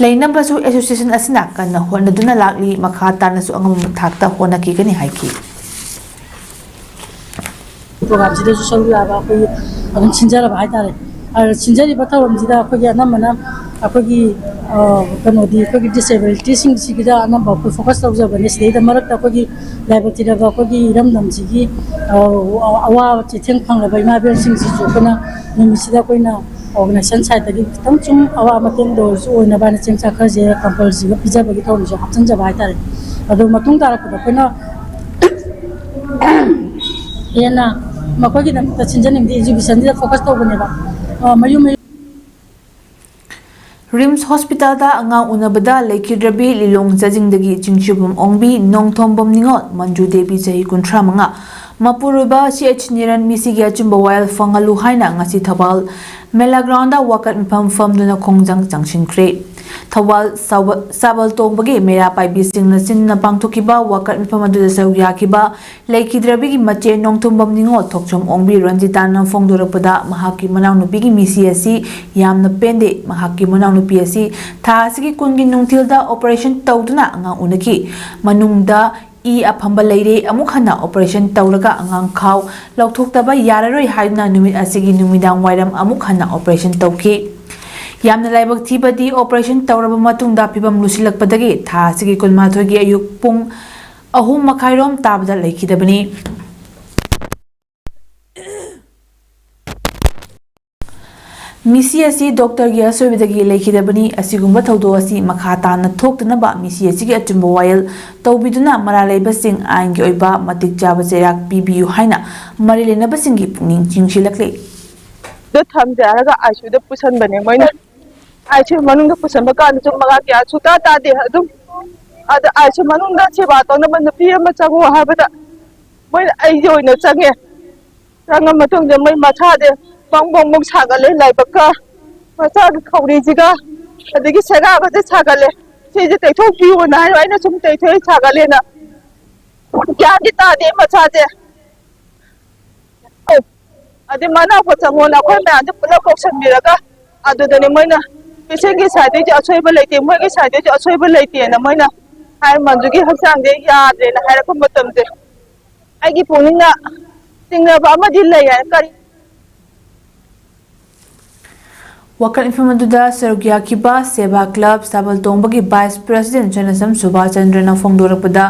ꯂꯩꯅꯕꯁꯨ association ꯑꯁꯤꯅ ꯀꯟꯅ ꯍꯣꯠꯅꯗꯨꯅ ꯂꯥꯛꯂꯤ꯫ ꯃꯈꯥ ꯇꯥꯅꯁꯨ ꯑꯉꯝꯕ ꯊꯥꯛꯇ ꯍꯣꯠꯅꯈꯤꯒꯅꯤ ꯍꯥꯏꯈꯤ꯫ Programꯁꯤꯗꯁꯨ ꯁꯔꯨꯛ ꯌꯥꯕ ꯑꯩꯈꯣꯏꯒꯤ ꯑꯗꯨꯝ ꯁꯤꯟꯖꯔꯕ ꯍꯥꯏꯇꯥꯔꯦ꯫ ꯑꯗꯨ ꯁꯤꯟꯖꯔꯤꯕ ꯊꯧꯔꯝꯁꯤꯗ ꯑꯩꯈꯣꯏꯒꯤ ꯑꯅꯝꯕꯅ ꯑꯩꯈꯣꯏꯒꯤ, ꯑ, ꯀꯩꯅꯣꯗꯤ ꯑꯩꯈꯣꯏꯒꯤ disabilityꯁꯤꯡꯁꯤꯒꯤꯗ ꯑꯅꯝꯕ ꯑꯩꯈꯣꯏ focus ꯇꯧꯖꯕꯅꯤ꯫ ꯁꯤꯗꯩꯗ ꯃꯔꯛꯇ ꯑꯩꯈꯣꯏꯒꯤ ꯂꯥꯏꯕꯛ ꯊꯤꯔꯕ ꯑꯩꯈꯣꯏꯒꯤ ꯏꯔꯝꯗꯝꯁꯤꯒꯤ, ꯑ, ꯑꯋꯥꯕ ꯆꯩꯊꯦꯡ ꯐꯪꯂꯕ ꯏꯃꯥ ꯏꯕꯦꯜꯁꯤꯡꯁꯤꯁꯨ ꯑꯩꯈꯣꯏꯅ ꯅꯨꯃꯤꯠꯁꯤꯗ ꯑꯩꯈꯣꯏꯅ organization sideꯇꯒꯤ ꯈꯤꯇꯪ ꯁꯨꯝ ꯑꯋꯥ ꯃꯇꯦꯡꯗ ꯑꯣꯏꯔꯁꯨ ꯑꯣꯏꯅꯕ ꯍꯥꯏꯅ ꯆꯦꯡ ꯆꯥꯛ ꯈꯔꯁꯦ compulsoryꯒ ꯄꯤꯖꯕꯒꯤ ꯊꯧꯔꯝꯁꯨ ꯍꯥꯞꯆꯤꯟꯖꯕ ꯍꯥꯏꯇꯥꯔꯦ꯫ ꯑꯗꯣ ꯃꯇꯨꯡ ꯇꯥꯔꯛꯄꯗ ꯑꯩꯈꯣꯏꯅ ꯍꯦꯟꯅ ꯃꯈꯣꯏꯒꯤꯗꯃꯛꯇ ꯁꯤꯟꯖꯅꯤꯡꯕꯗꯤ educationꯁꯤꯗ focus ꯇꯧꯕꯅꯦꯕ꯫ ꯑ, ꯃꯌꯨꯝ ꯃꯌꯨꯝ ꯔꯤꯝꯁ ꯍꯣꯁꯄꯤꯇꯥꯜꯗ ꯑꯉꯥꯡ ꯎꯅꯕꯗ ꯂꯩꯈꯤꯗ꯭ꯔꯕꯤ ꯂꯤꯂꯣꯡ ꯆꯥꯖꯤꯡꯗꯒꯤ ꯆꯤꯡꯁꯤꯕꯝ ꯑꯣꯡꯕꯤ, ꯅꯣꯡꯊꯣꯝꯕꯝ ꯅꯤꯉꯣꯜ, ꯃꯟꯖꯨ ꯗꯦꯕꯤ, ꯆꯍꯤ ꯀꯨꯟꯊ꯭ꯔꯥ ꯃꯉꯥ, ꯃꯄꯨꯔꯣꯏꯕ ꯁꯤ ꯑꯩꯆ ꯅꯤꯔꯟ, ꯃꯤꯁꯤꯒꯤ ꯑꯆꯨꯝꯕ ꯋꯥꯌꯦꯜ ꯐꯪꯍꯜꯂꯨ ꯍꯥꯏꯅ ꯉꯁꯤ ꯊꯧꯕꯥꯜ ꯃꯦꯂꯥ ꯒ꯭ꯔꯥꯎꯟꯗ ꯋꯥꯀꯠ ꯃꯤꯐꯝ ꯐꯝꯗꯨꯅ ꯈꯣꯡꯖꯪ ꯆꯪꯁꯤꯟꯈ꯭ꯔꯦ꯫ ꯊꯧꯕꯥꯜ ꯁꯥꯕ-, ꯁꯥꯕꯜ ꯇꯣꯡꯕꯒꯤ ꯃꯩꯔꯥ ꯄꯥꯏꯕꯤꯁꯤꯡꯅ ꯁꯤꯟꯅ ꯄꯥꯡꯊꯣꯛꯈꯤꯕ ꯋꯥꯀꯠ ꯃꯤꯐꯝ ꯑꯗꯨꯗ ꯁꯔꯨꯛ ꯌꯥꯈꯤꯕ ꯂꯩꯈꯤꯗ꯭ꯔꯕꯤꯒꯤ ꯃꯆꯦ ꯅꯣꯡꯊꯣꯝꯕꯝ ꯅꯤꯉꯣꯜ ꯊꯣꯛꯆꯣꯝ ꯑꯣꯡꯕꯤ ꯔꯟꯖꯤꯇꯥꯅ ꯐꯣꯡꯗꯣꯔꯛꯄꯗ, ꯃꯍꯥꯛꯀꯤ ꯃꯅꯥꯎꯅꯨꯄꯤꯒꯤ ꯃꯤꯁꯤ ꯑꯁꯤ ꯌꯥꯝꯅ ꯄꯦꯟꯗꯦ꯫ ꯃꯍꯥꯛꯀꯤ ꯃꯅꯥꯎꯅꯨꯄꯤ ꯑꯁꯤ ꯊꯥ ꯑꯁꯤꯒꯤ ꯀꯨꯟꯒꯤ ꯅꯨꯡꯊꯤꯜꯗ ꯑꯣꯄꯔꯦꯁꯟ ꯇꯧꯗꯨꯅ ꯑꯉꯥꯡ ꯎꯅꯈꯤ꯫ ꯃꯅꯨꯡꯗ ꯏ ꯑꯐꯝꯕ ꯂꯩꯔꯦ꯫ ꯑꯃꯨꯛ ꯍꯟꯅ ꯑꯣꯄꯔꯦꯁꯟ ꯇꯧꯔꯒ ꯑꯉꯥꯡ ꯈꯥꯎ ꯂꯧꯊꯣꯛꯇꯕ ꯌꯥꯔꯔꯣꯏ ꯍꯥꯏꯗꯨꯅ ꯅꯨꯃꯤꯠ ꯑꯁꯤꯒꯤ ꯅꯨꯃꯤꯗꯥꯡ ꯋꯥꯏꯔꯝ ꯑꯃꯨꯛ ꯍꯟꯅ ꯑꯣꯄꯔꯦꯁꯟ ꯇꯧꯈꯤ꯫ ꯌꯥꯝꯅ ꯂꯥꯏꯕꯛ ꯊꯤꯕꯗꯤ, ꯑꯣꯄꯔꯦꯁꯟ ꯇꯧꯔꯕ ꯃꯇꯨꯡꯗ ꯐꯤꯕꯝ ꯂꯨꯁꯤꯜꯂꯛꯄꯗꯒꯤ ꯊꯥ ꯑꯁꯤꯒꯤ ꯀꯨꯟꯃꯥꯊꯣꯏꯒꯤ ꯑꯌꯨꯛ ꯄꯨꯡ ꯑꯍꯨꯝ ꯃꯈꯥꯏꯔꯣꯝ ꯇꯥꯕꯗ ꯂꯩꯈꯤꯗꯕꯅꯤ꯫ ꯃꯤꯁꯤ ꯑꯁꯤ ꯗꯣꯛꯇꯔꯒꯤ ꯑꯁꯣꯏꯕꯗꯒꯤ ꯂꯩꯈꯤꯗꯕꯅꯤ꯫ ꯑꯁꯤꯒꯨꯝꯕ ꯊꯧꯗꯣꯛ ꯑꯁꯤ ꯃꯈꯥ ꯇꯥꯅ ꯊꯣꯛꯇꯅꯕ ꯃꯤꯁꯤ ꯑꯁꯤꯒꯤ ꯑꯆꯨꯝꯕ ꯋꯥꯌꯦꯜ ꯇꯧꯕꯤꯗꯨꯅ ꯃꯔꯥꯜ ꯂꯩꯕꯁꯤꯡ ꯑꯥꯏꯟꯒꯤ ꯑꯣꯏꯕ ꯃꯇꯤꯛ ꯆꯥꯕ ꯆꯩꯔꯥꯛ ꯄꯤꯕꯤꯌꯨ ꯍꯥꯏꯅ ꯃꯔꯤ ꯂꯩꯅꯕꯁꯤꯡꯒꯤ ꯄꯨꯛꯅꯤꯡ ꯆꯤꯡꯁꯤꯜꯂꯛꯂꯤ꯫ ꯗ ꯊꯝꯖꯔꯒ ꯑꯥꯏ ꯁꯤ ꯌꯨꯗ ꯄꯨꯁꯟꯕꯅꯦ ꯃꯣꯏꯅ꯫ ꯑꯥꯏ ꯁꯤ ꯌꯨ ꯃꯅꯨꯡꯗ ꯄꯨꯁꯟꯕ ꯀꯥꯟꯗꯁꯨ ꯃꯉꯥ ꯀꯌꯥ ꯁꯨꯛꯇꯥ ꯇꯥꯗꯦ꯫ ꯑꯗꯨꯝ ꯑꯗ ꯑꯥꯏ ꯁꯤ ꯌꯨ ꯃꯅꯨꯡꯗ ꯁꯦꯕꯥ ꯇꯧꯅꯕ ꯅꯨꯄꯤ ꯑꯃ ꯆꯪꯉꯣ ꯍꯥꯏꯕꯗ ꯃꯣꯏꯅ ꯑꯩꯒꯤ ꯑꯣꯏꯅ ꯆꯪꯉꯦ꯫ ꯆꯪꯉ ꯃꯇꯨꯡꯗ ꯃꯣꯏ ꯃꯁꯥꯁꯦ ꯕꯪ ꯕꯪ ꯕꯪ ꯁꯥꯒꯠꯂꯦ, ꯂꯥꯏꯕꯛꯀ ꯃꯆꯥꯒꯤ ꯈꯧꯔꯤꯁꯤꯒ ꯑꯗꯒꯤ ꯁꯦꯒꯥꯒꯁꯦ ꯁꯥꯒꯠꯂꯦ꯫ ꯁꯤꯁꯦ ꯇꯩꯊꯣꯛꯄꯤꯌꯣꯅ ꯍꯥꯏꯕ, ꯑꯩꯅ ꯁꯨꯝ ꯇꯩꯊꯣꯛꯑꯦ ꯁꯥꯒꯠꯂꯦꯅ꯫ ꯒ꯭ꯌꯥꯟꯗꯤ ꯇꯥꯗꯦ ꯃꯁꯥꯁꯦ꯫ ꯑꯗꯩ ꯃꯅꯥꯎ ꯆꯪꯉꯣꯅ ꯑꯩꯈꯣꯏ ꯃꯌꯥꯝꯁꯦ ꯄꯨꯂꯞ ꯀꯧꯁꯟꯕꯤꯔꯒ ꯑꯗꯨꯗꯅꯦ ꯃꯣꯏꯅ ꯄꯦꯁꯦꯟꯒꯤ ꯁꯥꯏꯠꯇꯒꯤꯁꯨ ꯑꯁꯣꯏꯕ ꯂꯩꯇꯦ, ꯃꯣꯏꯒꯤ ꯁꯥꯏꯠꯇꯒꯤꯁꯨ ꯑꯁꯣꯏꯕ ꯂꯩꯇꯦꯅ ꯃꯣꯏꯅ ꯍꯥꯏ꯫ ꯃꯟꯖꯨꯒꯤ ꯍꯛꯆꯥꯡꯁꯦ ꯌꯥꯗ꯭ꯔꯦꯅ ꯍꯥꯏꯔꯛꯄ ꯃꯇꯝꯁꯦ ꯑꯩꯒꯤ ꯄꯨꯛꯅꯤꯡꯅ ꯆꯤꯡꯅꯕ ꯑꯃꯗꯤ ꯂꯩ ꯍꯥꯏ꯫ ꯀꯔꯤ ꯋꯥꯀꯠ ꯃꯤꯐꯝ ꯑꯗꯨꯗ ꯁꯔꯨꯛ ꯌꯥꯈꯤꯕ ꯁꯦꯕꯥ ꯀ꯭ꯂꯕ ꯁꯥꯕꯜ ꯇꯣꯡꯕꯒꯤ ꯚꯥꯏꯁ ꯄ꯭ꯔꯦꯁꯤꯗꯦꯟ ꯆꯅꯁꯝ ꯁꯨꯕꯥꯁ ꯆꯟꯗ꯭ꯔꯅ ꯐꯣꯡꯗꯣꯔꯛꯄꯗ,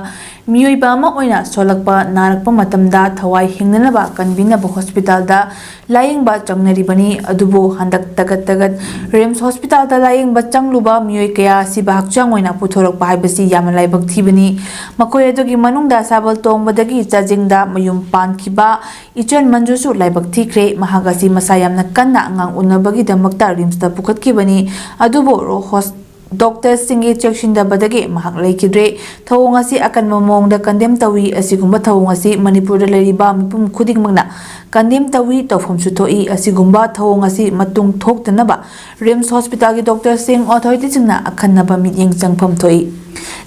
ꯃꯤꯑꯣꯏꯕ ꯑꯃ ꯑꯣꯏꯅ ꯁꯣꯜꯂꯛꯄ ꯅꯥꯔꯛꯄ ꯃꯇꯝꯗ ꯊꯋꯥꯏ ꯍꯤꯡꯅꯅꯕ ꯀꯟꯕꯤꯅꯕ ꯍꯣꯁꯄꯤꯇꯥꯜꯗ ꯂꯥꯌꯦꯡꯕ ꯆꯪꯅꯔꯤꯕꯅꯤ꯫ ꯑꯗꯨꯕꯨ ꯍꯟꯗꯛ ꯇꯒꯠ ꯇꯒꯠ ꯔꯤꯝꯁ ꯍꯣꯁꯄꯤꯇꯥꯜꯗ ꯂꯥꯌꯦꯡꯕ ꯆꯪꯂꯨꯕ ꯃꯤꯑꯣꯏ ꯀꯌꯥ ꯑꯁꯤꯕ ꯍꯛꯆꯥꯡ ꯑꯣꯏꯅ ꯄꯨꯊꯣꯔꯛꯄ ꯍꯥꯏꯕꯁꯤ ꯌꯥꯝꯅ ꯂꯥꯏꯕꯛ ꯊꯤꯕꯅꯤ꯫ ꯃꯈꯣꯏ ꯑꯗꯨꯒꯤ ꯃꯅꯨꯡꯗ ꯁꯥꯕꯜ ꯇꯣꯡꯕꯗꯒꯤ ꯆꯥꯖꯤꯡꯗ ꯃꯌꯨꯝ ꯄꯥꯟꯈꯤꯕ ꯏꯆꯟ ꯃꯟꯖꯨꯁꯨ ꯂꯥꯏꯕꯛ ꯊꯤꯈ꯭ꯔꯦ꯫ ꯃꯍꯥꯛ ꯑꯁꯤ ꯃꯁꯥ ꯌꯥꯝꯅ ꯀꯟꯅ ꯑꯉꯥꯡ ꯎꯅꯕꯒꯤꯗꯃꯛꯇ ꯔꯤꯝꯁꯇ ꯄꯨꯈꯠꯈꯤꯕꯅꯤ꯫ ꯑꯗꯨꯕꯨ ꯔꯣ-, ꯍꯣꯁ-, ꯗꯣꯛꯇꯔꯁꯤꯡꯒꯤ ꯆꯦꯛꯁꯤꯟꯗꯕꯗꯒꯤ ꯃꯍꯥꯛ ꯂꯩꯈꯤꯗ꯭ꯔꯦ꯫ ꯊꯧꯑꯣꯡ ꯑꯁꯤ ꯑꯀꯟꯕ ꯃꯑꯣꯡꯗ ꯀꯟꯗꯦꯝ ꯇꯧꯏ꯫ ꯑꯁꯤꯒꯨꯝꯕ ꯊꯧꯑꯣꯡ ꯑꯁꯤ ꯃꯅꯤꯄꯨꯔꯗ ꯂꯩꯔꯤꯕ ꯃꯤꯄꯨꯝ ꯈꯨꯗꯤꯡꯃꯛꯅ ꯀꯟꯗꯦꯝ ꯇꯧꯏ, ꯇꯧꯐꯝꯁꯨ ꯊꯣꯛꯏ꯫ ꯑꯁꯤꯒꯨꯝꯕ ꯊꯧꯑꯣꯡ ꯑꯁꯤ ꯃꯇꯨꯡ ꯊꯣꯛꯇꯅꯕ ꯔꯤꯝꯁ ꯍꯣꯁꯄꯤꯇꯥꯜꯒꯤ ꯗꯣꯛꯇꯔꯁꯤꯡ, ꯑꯣꯊꯣꯔꯤꯇꯤꯁꯤꯡꯅ ꯑꯈꯟꯅꯕ ꯃꯤꯠꯌꯦꯡ ꯆꯪꯐꯝ ꯊꯣꯛꯏ꯫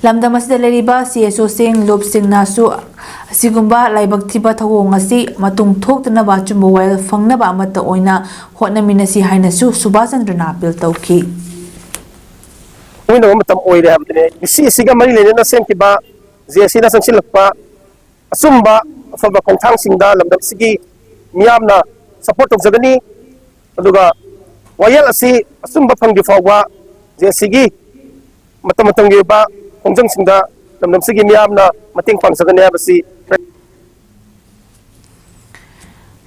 ꯂꯝꯗꯝ ꯑꯁꯤꯗ ꯂꯩꯔꯤꯕ ꯁꯤ ꯑꯦꯁ ꯑꯣꯁꯤꯡ, ꯂꯨꯞꯁꯤꯡꯅꯁꯨ ꯑꯁꯤꯒꯨꯝꯕ ꯂꯥꯏꯕꯛ ꯊꯤꯕ ꯊꯧꯑꯣꯡ ꯑꯁꯤ ꯃꯇꯨꯡ ꯊꯣꯛꯇꯅꯕ ꯑꯆꯨꯝꯕ ꯋꯥꯌꯦꯜ ꯐꯪꯅꯕ ꯑꯃꯠꯇ ꯑꯣꯏꯅ ꯍꯣꯠꯅꯃꯤꯟꯅꯁꯤ ꯍꯥꯏꯅꯁꯨ ꯁꯨꯕꯥꯁ ꯆꯟꯗ꯭ꯔꯅ ꯑꯄꯤꯜ ꯇꯧꯈꯤ꯫ ꯂꯣꯏꯅꯕ ꯃꯇꯝ ꯑꯣꯏꯔꯦ ꯍꯥꯏꯕꯗꯨꯅꯤ꯫ ꯃꯤꯁꯤ ꯑꯁꯤꯒ ꯃꯔꯤ ꯂꯩꯅꯅ ꯁꯦꯝꯈꯤꯕ ꯖꯦ ꯑꯦꯁ ꯁꯤꯅ ꯆꯪꯁꯤꯜꯂꯛꯄ ꯑꯆꯨꯝꯕ ꯑꯐꯕ ꯈꯣꯡꯊꯥꯡꯁꯤꯡꯗ ꯂꯝꯗꯝꯁꯤꯒꯤ ꯃꯤꯌꯥꯝꯅ ꯁꯄꯣꯔꯠ ꯇꯧꯖꯒꯅꯤ꯫ ꯑꯗꯨꯒ ꯋꯥꯌꯦꯜ ꯑꯁꯤ ꯑꯆꯨꯝꯕ ꯐꯪꯗ꯭ꯔꯤ ꯐꯥꯎꯕ ꯖꯦ ꯑꯦꯁ ꯁꯤꯒꯤ ꯃꯇꯝ ꯃꯇꯝꯒꯤ ꯑꯣꯏꯕ ꯈꯣꯡꯖꯪꯁꯤꯡꯗ ꯂꯝꯗꯝꯁꯤꯒꯤ ꯃꯤꯌꯥꯝꯅ ꯃꯇꯦꯡ ꯄꯥꯡꯖꯒꯅꯤ ꯍꯥꯏꯕꯁꯤ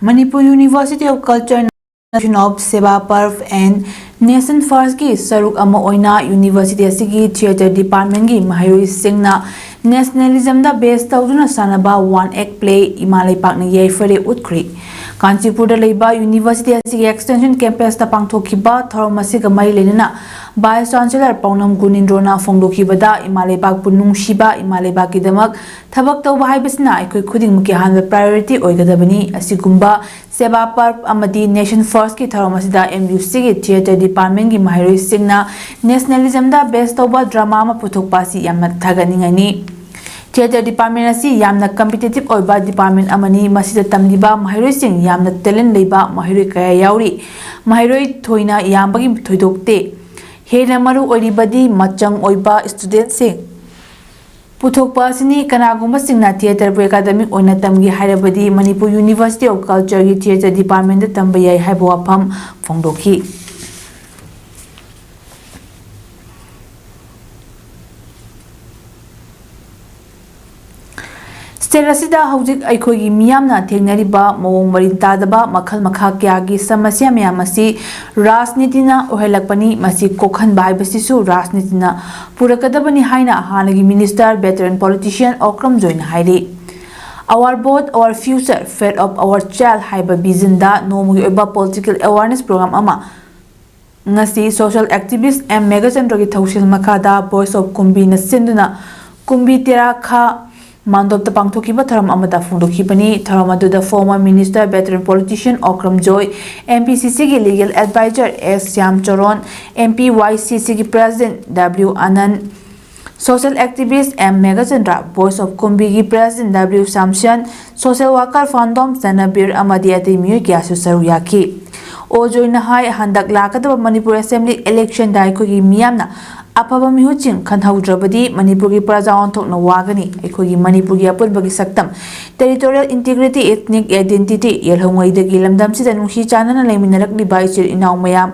Manipur University of Culture, Nation of Seva Parv and Nation First ꯀꯤ ꯁꯔꯨꯛ ꯑꯃ ꯑꯣꯏꯅ ꯌꯨꯅꯤꯚꯔꯁꯤꯇꯤ ꯑꯁꯤꯒꯤ ꯊꯤꯌꯦꯇꯔ ꯗꯤꯄꯥꯔꯠꯃꯦꯟꯒꯤ ꯃꯍꯩꯔꯣꯏꯁꯤꯡꯅ ꯅꯦꯁꯅꯦꯂꯤꯖꯝꯗ ꯕꯦꯁ ꯇꯧꯗꯨꯅ ꯁꯥꯟꯅꯕ ꯋꯥꯟ ꯑꯦꯛ ꯄ꯭ꯂꯦ ꯏꯃꯥ ꯂꯩꯄꯥꯛꯅ ꯌꯥꯏꯐꯔꯦ ꯎꯠꯈ꯭ꯔꯦ꯫ ꯀꯥꯟꯆꯤꯄꯨꯔꯗ ꯂꯩꯕ ꯌꯨꯅꯤꯚꯔꯁꯤꯇꯤ ꯑꯁꯤꯒꯤ ꯑꯦꯛꯁꯇꯦꯟꯁꯟ ꯀꯦꯝꯄꯁꯇ ꯄꯥꯡꯊꯣꯛꯈꯤꯕ ꯊꯧꯔꯝ ꯑꯁꯤꯒ ꯃꯔꯤ ꯂꯩꯅꯅ ꯚꯥꯏꯁ ꯆꯥꯟꯁꯦꯂꯔ ꯄꯥꯎꯅꯝ ꯒꯨꯅꯤꯟꯗ꯭ꯔꯣꯅ ꯐꯣꯡꯗꯣꯛꯈꯤꯕꯗ, ꯏꯃꯥ ꯂꯩꯕꯥꯛꯄꯨ ꯅꯨꯡꯁꯤꯕ, ꯏꯃꯥ ꯂꯩꯕꯥꯛꯀꯤꯗꯃꯛ ꯊꯕꯛ ꯇꯧꯕ ꯍꯥꯏꯕꯁꯤꯅ ꯑꯩꯈꯣꯏ ꯈꯨꯗꯤꯡꯃꯛꯀꯤ ꯑꯍꯥꯟꯕ ꯄ꯭ꯔꯥꯏꯌꯣꯔꯤꯇꯤ ꯑꯣꯏꯒꯗꯕꯅꯤ꯫ ꯑꯁꯤꯒꯨꯝꯕ ꯁꯦꯕꯥ ꯄꯔꯕ ꯑꯃꯗꯤ ꯅꯦꯁꯟ ꯐꯥꯔꯁꯀꯤ ꯊꯧꯔꯝ ꯑꯁꯤꯗ ꯑꯦꯝ ꯌꯨ ꯁꯤꯒꯤ ꯊꯤꯌꯦꯇꯔ ꯗꯤꯄꯥꯔꯠꯃꯦꯟꯒꯤ ꯃꯍꯩꯔꯣꯏꯁꯤꯡꯅ ꯅꯦꯁꯅꯦꯂꯤꯖꯝꯗ ꯕꯦꯁ ꯇꯧꯕ ꯗ꯭ꯔꯃꯥ ꯑꯃ ꯄꯨꯊꯣꯛꯄ ꯑꯁꯤ ꯌꯥꯝꯅ ꯊꯥꯒꯠꯅꯤꯡꯉꯥꯏꯅꯤ꯫ ꯊꯤꯌꯦꯇꯔ ꯗꯤꯄꯥꯔꯠꯃꯦꯟ ꯑꯁꯤ ꯌꯥꯝꯅ ꯀꯝꯄꯤꯇꯤꯇꯤꯚ ꯑꯣꯏꯕ ꯗꯤꯄꯥꯔꯠꯃꯦꯟ ꯑꯃꯅꯤ꯫ ꯃꯁꯤꯗ ꯇꯝꯂꯤꯕ ꯃꯍꯩꯔꯣꯏꯁꯤꯡ ꯌꯥꯝꯅ ꯇꯦꯂꯦꯟ ꯂꯩꯕ ꯃꯍꯩꯔꯣꯏ ꯀꯌꯥ ꯌꯥꯎꯔꯤ꯫ ꯃꯍꯩꯔꯣꯏ ꯊꯣꯏꯅ ꯌꯥꯝꯕꯒꯤ ꯊꯣꯏꯗꯣꯛꯇꯦ꯫ ꯍꯦꯟꯅ ꯃꯔꯨ ꯑꯣꯏꯔꯤꯕꯗꯤ ꯃꯆꯪ ꯑꯣꯏꯕ ꯁ꯭ꯇꯨꯗꯦꯟꯠꯁꯤꯡ ꯄꯨꯊꯣꯛꯄ ꯑꯁꯤꯅꯤ꯫ ꯀꯅꯥꯒꯨꯝꯕꯁꯤꯡꯅ ꯊꯤꯌꯦꯇꯔꯕꯨ ꯑꯦꯀꯥꯗꯃꯤꯛ ꯑꯣꯏꯅ ꯇꯝꯒꯦ ꯍꯥꯏꯔꯕꯗꯤ ꯃꯅꯤꯄꯨꯔ ꯌꯨꯅꯤꯚꯔꯁꯤꯇꯤ ꯑꯣꯐ ꯀꯜꯆꯔꯒꯤ ꯊꯤꯌꯦꯇꯔ ꯗꯤꯄꯥꯔꯠꯃꯦꯟꯗ ꯇꯝꯕ ꯌꯥꯏ ꯍꯥꯏꯕ ꯋꯥꯐꯝ ꯐꯣꯡꯗꯣꯛꯈꯤ꯫ ꯁ꯭ꯇꯦꯠ ꯑꯁꯤꯗ ꯍꯧꯖꯤꯛ ꯑꯩꯈꯣꯏꯒꯤ ꯃꯤꯌꯥꯝꯅ ꯊꯦꯡꯅꯔꯤꯕ ꯃꯑꯣꯡ ꯃꯔꯤꯟ ꯇꯥꯗꯕ ꯃꯈꯜ ꯃꯈꯥ ꯀꯌꯥꯒꯤ ꯁꯃꯁ꯭ꯌꯥ ꯃꯌꯥꯝ ꯑꯁꯤ ꯔꯥꯖꯅꯤꯇꯤꯅ ꯑꯣꯏꯍꯜꯂꯛꯄꯅꯤ꯫ ꯃꯁꯤ ꯀꯣꯛꯍꯟꯕ ꯍꯥꯏꯕꯁꯤꯁꯨ ꯔꯥꯖꯅꯤꯇꯤꯅ ꯄꯨꯔꯛꯀꯗꯕꯅꯤ ꯍꯥꯏꯅ ꯍꯥꯟꯅꯒꯤ ꯃꯤꯅꯤꯁꯇꯔ, ꯚꯦꯇꯔꯟ ꯄꯣꯂꯤꯇꯤꯁꯤꯌꯟ ꯑꯣꯀ꯭ꯔꯝ ꯖꯣꯏꯅ ꯍꯥꯏꯔꯤ꯫ Our boat, our future, fate of our child ꯍꯥꯏꯕ ꯚꯤꯖꯟꯗ ꯅꯣꯡꯃꯒꯤ ꯑꯣꯏꯕ ꯄꯣꯂꯤꯇꯤꯀꯦꯜ ꯑꯦꯋꯥꯔꯅꯦꯁ ꯄ꯭ꯔꯣꯒ꯭ꯔꯥꯝ ꯑꯃ ꯉꯁꯤ ꯁꯣꯁꯤꯌꯦꯜ ꯑꯦꯛꯇꯤꯚꯤꯁ꯭ꯠ ꯑꯦꯝ ꯃꯦꯘꯆꯟꯗ꯭ꯔꯒꯤ ꯊꯧꯁꯤꯜ ꯃꯈꯥꯗ ꯚꯣꯏꯁ ꯑꯣꯐ ꯀꯨꯝꯕꯤꯅ ꯁꯤꯟꯗꯨꯅ ꯀꯨꯝꯕꯤ ꯇꯦꯔꯥ ꯈꯥ ꯃꯥꯟꯗꯣꯞꯇ ꯄꯥꯡꯊꯣꯛꯈꯤꯕ ꯊꯧꯔꯝ ꯑꯃꯗ ꯐꯣꯡꯗꯣꯛꯈꯤꯕꯅꯤ꯫ ꯊꯧꯔꯝ ꯑꯗꯨꯗ former minister, veteran politician Okram Joy, MPCCꯒꯤ legal advisor S Shyam Charon, MPYCCꯒꯤ president W Anan, social activist M Meghachandra, Voice of ꯀꯨꯝꯕꯤꯒꯤ president W Samson, social worker Phandom Chanabir ꯑꯃꯗꯤ ꯑꯇꯩ ꯃꯤꯑꯣꯏ ꯀꯌꯥꯁꯨ ꯁꯔꯨꯛ ꯌꯥꯈꯤ꯫ ꯑꯣ ꯖꯣꯏꯅ ꯍꯥꯏ, ꯍꯟꯗꯛ ꯂꯥꯛꯀꯗꯕ ꯃꯅꯤꯄꯨꯔ assembly electionꯗ ꯑꯩꯈꯣꯏꯒꯤ ꯃꯤꯌꯥꯝꯅ ꯑꯐꯕ ꯃꯤꯍꯨꯠꯁꯤꯡ ꯈꯟꯍꯧꯗ꯭ꯔꯕꯗꯤ ꯃꯅꯤꯄꯨꯔꯒꯤ ꯄ꯭ꯔꯖꯥ ꯑꯣꯟꯊꯣꯛꯅ ꯋꯥꯒꯅꯤ꯫ ꯑꯩꯈꯣꯏꯒꯤ ꯃꯅꯤꯄꯨꯔꯒꯤ ꯑꯄꯨꯟꯕꯒꯤ ꯁꯛꯇꯝ, territorial integrity, ethnic identity ꯌꯦꯜꯍꯧꯉꯩꯗꯒꯤ ꯂꯝꯗꯝꯁꯤꯗ ꯅꯨꯡꯁꯤ ꯆꯥꯟꯅꯅ ꯂꯩꯃꯤꯟꯅꯔꯛꯂꯤꯕ ꯏꯆꯤꯜ ꯏꯅꯥꯎ ꯃꯌꯥꯝ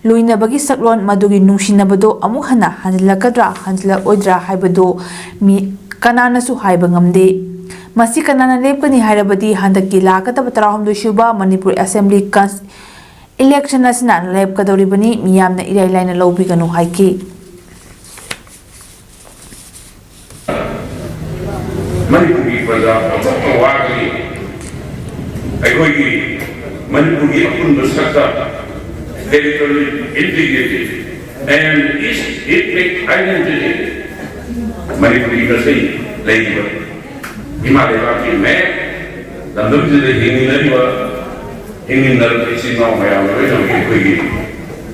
ꯂꯣꯏꯅꯕꯒꯤ ꯁꯛꯂꯣꯟ, ꯃꯗꯨꯒꯤ ꯅꯨꯡꯁꯤꯅꯕꯗꯨ ꯑꯃꯨꯛ ꯍꯟꯅ ꯍꯟꯖꯤꯜꯂꯛꯀꯗ꯭ꯔꯥ, ꯍꯟꯖꯤꯜꯂꯛꯑꯣꯏꯗ꯭ꯔꯥ ꯍꯥꯏꯕꯗꯨ ꯃꯤ ꯀꯅꯥꯅꯁꯨ ꯍꯥꯏꯕ ꯉꯝꯗꯦ꯫ ꯃꯁꯤ ꯀꯅꯥꯅ ꯂꯦꯞꯀꯅꯤ ꯍꯥꯏꯔꯕꯗꯤ ꯍꯟꯗꯛꯀꯤ ꯂꯥꯛꯀꯗꯕ ꯇꯔꯥꯍꯨꯝꯗꯣꯏ ꯁꯨꯕ ꯃꯅꯤꯄꯨꯔ assembly cons-, election ꯑꯁꯤꯅ ꯂꯦꯞꯀꯗꯧꯔꯤꯕꯅꯤ, ꯃꯤꯌꯥꯝꯅ ꯏꯔꯥꯏ ꯂꯥꯏꯅ ꯂꯧꯕꯤꯒꯅꯨ ꯍꯥꯏꯈꯤ꯫ ꯃꯅꯤꯄꯨꯔꯒꯤ ꯄ꯭ꯔꯖꯥ ꯑꯣꯟꯊꯣꯛꯅ ꯋꯥꯒꯅꯤ꯫ ꯑꯩꯈꯣꯏꯒꯤ ꯃꯅꯤꯄꯨꯔꯒꯤ ꯑꯄꯨꯟꯕ ꯁꯛꯇꯝ, territorial integrity and its ethnic identity, ꯃꯅꯤꯄꯨꯔꯒꯤ ꯃꯁꯦꯟ ꯂꯩꯔꯤꯕ ꯏꯃꯥ ꯂꯩꯕꯥꯛꯀꯤ ꯃꯌꯦꯛ ꯂꯝꯗꯝꯁꯤꯗ ꯍꯤꯡꯃꯤꯟꯅꯔꯤꯕ ꯍꯤꯡꯃꯤꯟꯅꯔꯕ ꯏꯆꯤꯜ ꯏꯅꯥꯎ ꯃꯌꯥꯝ ꯂꯣꯏꯅꯃꯛ ꯑꯩꯈꯣꯏꯒꯤ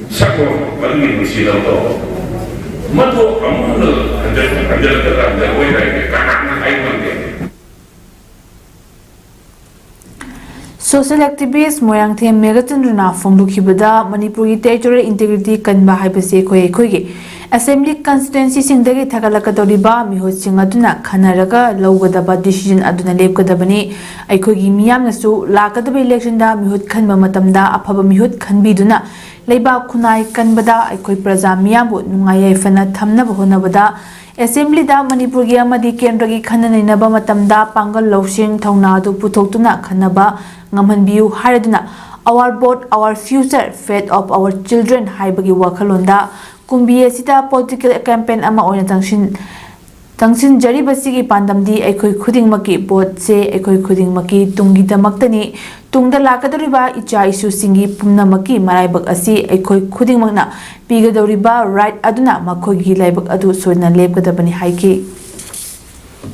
ꯁꯛꯂꯣꯟ ꯃꯗꯨꯒꯤ ꯅꯨꯡꯁꯤꯅꯕꯗꯣ ꯃꯗꯨ ꯑꯃꯨꯛ ꯍꯟꯅ ꯍꯟꯖꯤꯜ-, ꯍꯟꯖꯤꯜꯂꯛꯀꯗ꯭ꯔꯥ ꯍꯟꯖꯤꯜꯂꯛꯑꯣꯏꯗ꯭ꯔꯥ ꯍꯥꯏꯕꯁꯤ ꯀꯅꯥꯅ ꯍꯥꯏꯕ ꯉꯝꯗꯦ꯫ Social activist ꯃꯣꯏꯔꯥꯡꯊꯦꯝ ꯃꯦꯘꯆꯟꯗ꯭ꯔꯅ ꯐꯣꯡꯗꯣꯛꯈꯤꯕꯗ, ꯃꯅꯤꯄꯨꯔꯒꯤ territorial integrity ꯀꯟꯕ ꯍꯥꯏꯕꯁꯤ ꯑꯩꯈꯣꯏ ꯑꯩꯈꯣꯏꯒꯤ ꯑꯦꯁꯦꯝꯕ꯭ꯂꯤ ꯀꯟꯁꯇꯤꯇ꯭ꯋꯦꯟꯁꯤꯁꯤꯡꯗꯒꯤ ꯊꯥꯒꯠꯂꯛꯀꯗꯧꯔꯤꯕ ꯃꯤꯍꯨꯠꯁꯤꯡ ꯑꯗꯨꯅ ꯈꯟꯅꯔꯒ ꯂꯧꯒꯗꯕ ꯗꯤꯁꯤꯖꯟ ꯑꯗꯨꯅ ꯂꯦꯞꯀꯗꯕꯅꯤ꯫ ꯑꯩꯈꯣꯏꯒꯤ ꯃꯤꯌꯥꯝꯅꯁꯨ ꯂꯥꯛꯀꯗꯕ ꯏꯂꯦꯛꯁꯟꯗ ꯃꯤꯍꯨꯠ ꯈꯟꯕ ꯃꯇꯝꯗ ꯑꯐꯕ ꯃꯤꯍꯨꯠ ꯈꯟꯕꯤꯗꯨꯅ ꯂꯩꯕꯥꯛ ꯈꯨꯟꯅꯥꯏ ꯀꯟꯕꯗ, ꯑꯩꯈꯣꯏ ꯄ꯭ꯔꯖꯥ ꯃꯤꯌꯥꯝꯕꯨ ꯅꯨꯡꯉꯥꯏ ꯌꯥꯏꯐꯅ ꯊꯝꯅꯕ ꯍꯣꯠꯅꯕꯗ, ꯑꯦꯁꯦꯝꯕ꯭ꯂꯤꯗ ꯃꯅꯤꯄꯨꯔꯒꯤ ꯑꯃꯗꯤ ꯀꯦꯟꯗ꯭ꯔꯒꯤ ꯈꯟꯅ ꯅꯩꯅꯕ ꯃꯇꯝꯗ ꯄꯥꯡꯒꯜ ꯂꯧꯁꯤꯡ ꯊꯧꯅꯥ ꯑꯗꯨ ꯄꯨꯊꯣꯛꯇꯨꯅ ꯈꯟꯅꯕ ꯉꯝꯍꯟꯕꯤꯌꯨ ꯍꯥꯏꯔꯗꯨꯅ Our Vote, Our Future, Fate of Our Children ꯍꯥꯏꯕꯒꯤ ꯋꯥꯈꯜꯂꯣꯟꯗ ꯀꯨꯝꯕꯤ ꯑꯁꯤꯗ ꯄꯣꯂꯤꯇꯤꯀꯦꯜ ꯀꯦꯝꯄꯦꯟ ꯑꯃ ꯑꯣꯏꯅ ꯆꯪꯁꯤꯟ-, ꯆꯪꯁꯤꯟꯖꯔꯤꯕꯁꯤꯒꯤ ꯄꯥꯟꯗꯝꯗꯤ ꯑꯩꯈꯣꯏ ꯈꯨꯗꯤꯡꯃꯛꯀꯤ ꯚꯣꯠꯁꯦ ꯑꯩꯈꯣꯏ ꯈꯨꯗꯤꯡꯃꯛꯀꯤ ꯇꯨꯡꯒꯤꯗꯃꯛꯇꯅꯤ꯫ ꯇꯨꯡꯗ ꯂꯥꯛꯀꯗꯧꯔꯤꯕ ꯏꯆꯥ ꯏꯁꯨꯁꯤꯡꯒꯤ ꯄꯨꯝꯅꯃꯛꯀꯤ ꯃꯔꯥꯏꯕꯛ ꯑꯁꯤ ꯑꯩꯈꯣꯏ ꯈꯨꯗꯤꯡꯃꯛꯅ ꯄꯤꯒꯗꯧꯔꯤꯕ ꯔꯥꯏꯠ ꯑꯗꯨꯅ ꯃꯈꯣꯏꯒꯤ ꯂꯥꯏꯕꯛ ꯑꯗꯨ ꯁꯣꯏꯗꯅ ꯂꯦꯞꯀꯗꯕꯅꯤ ꯍꯥꯏꯈꯤ꯫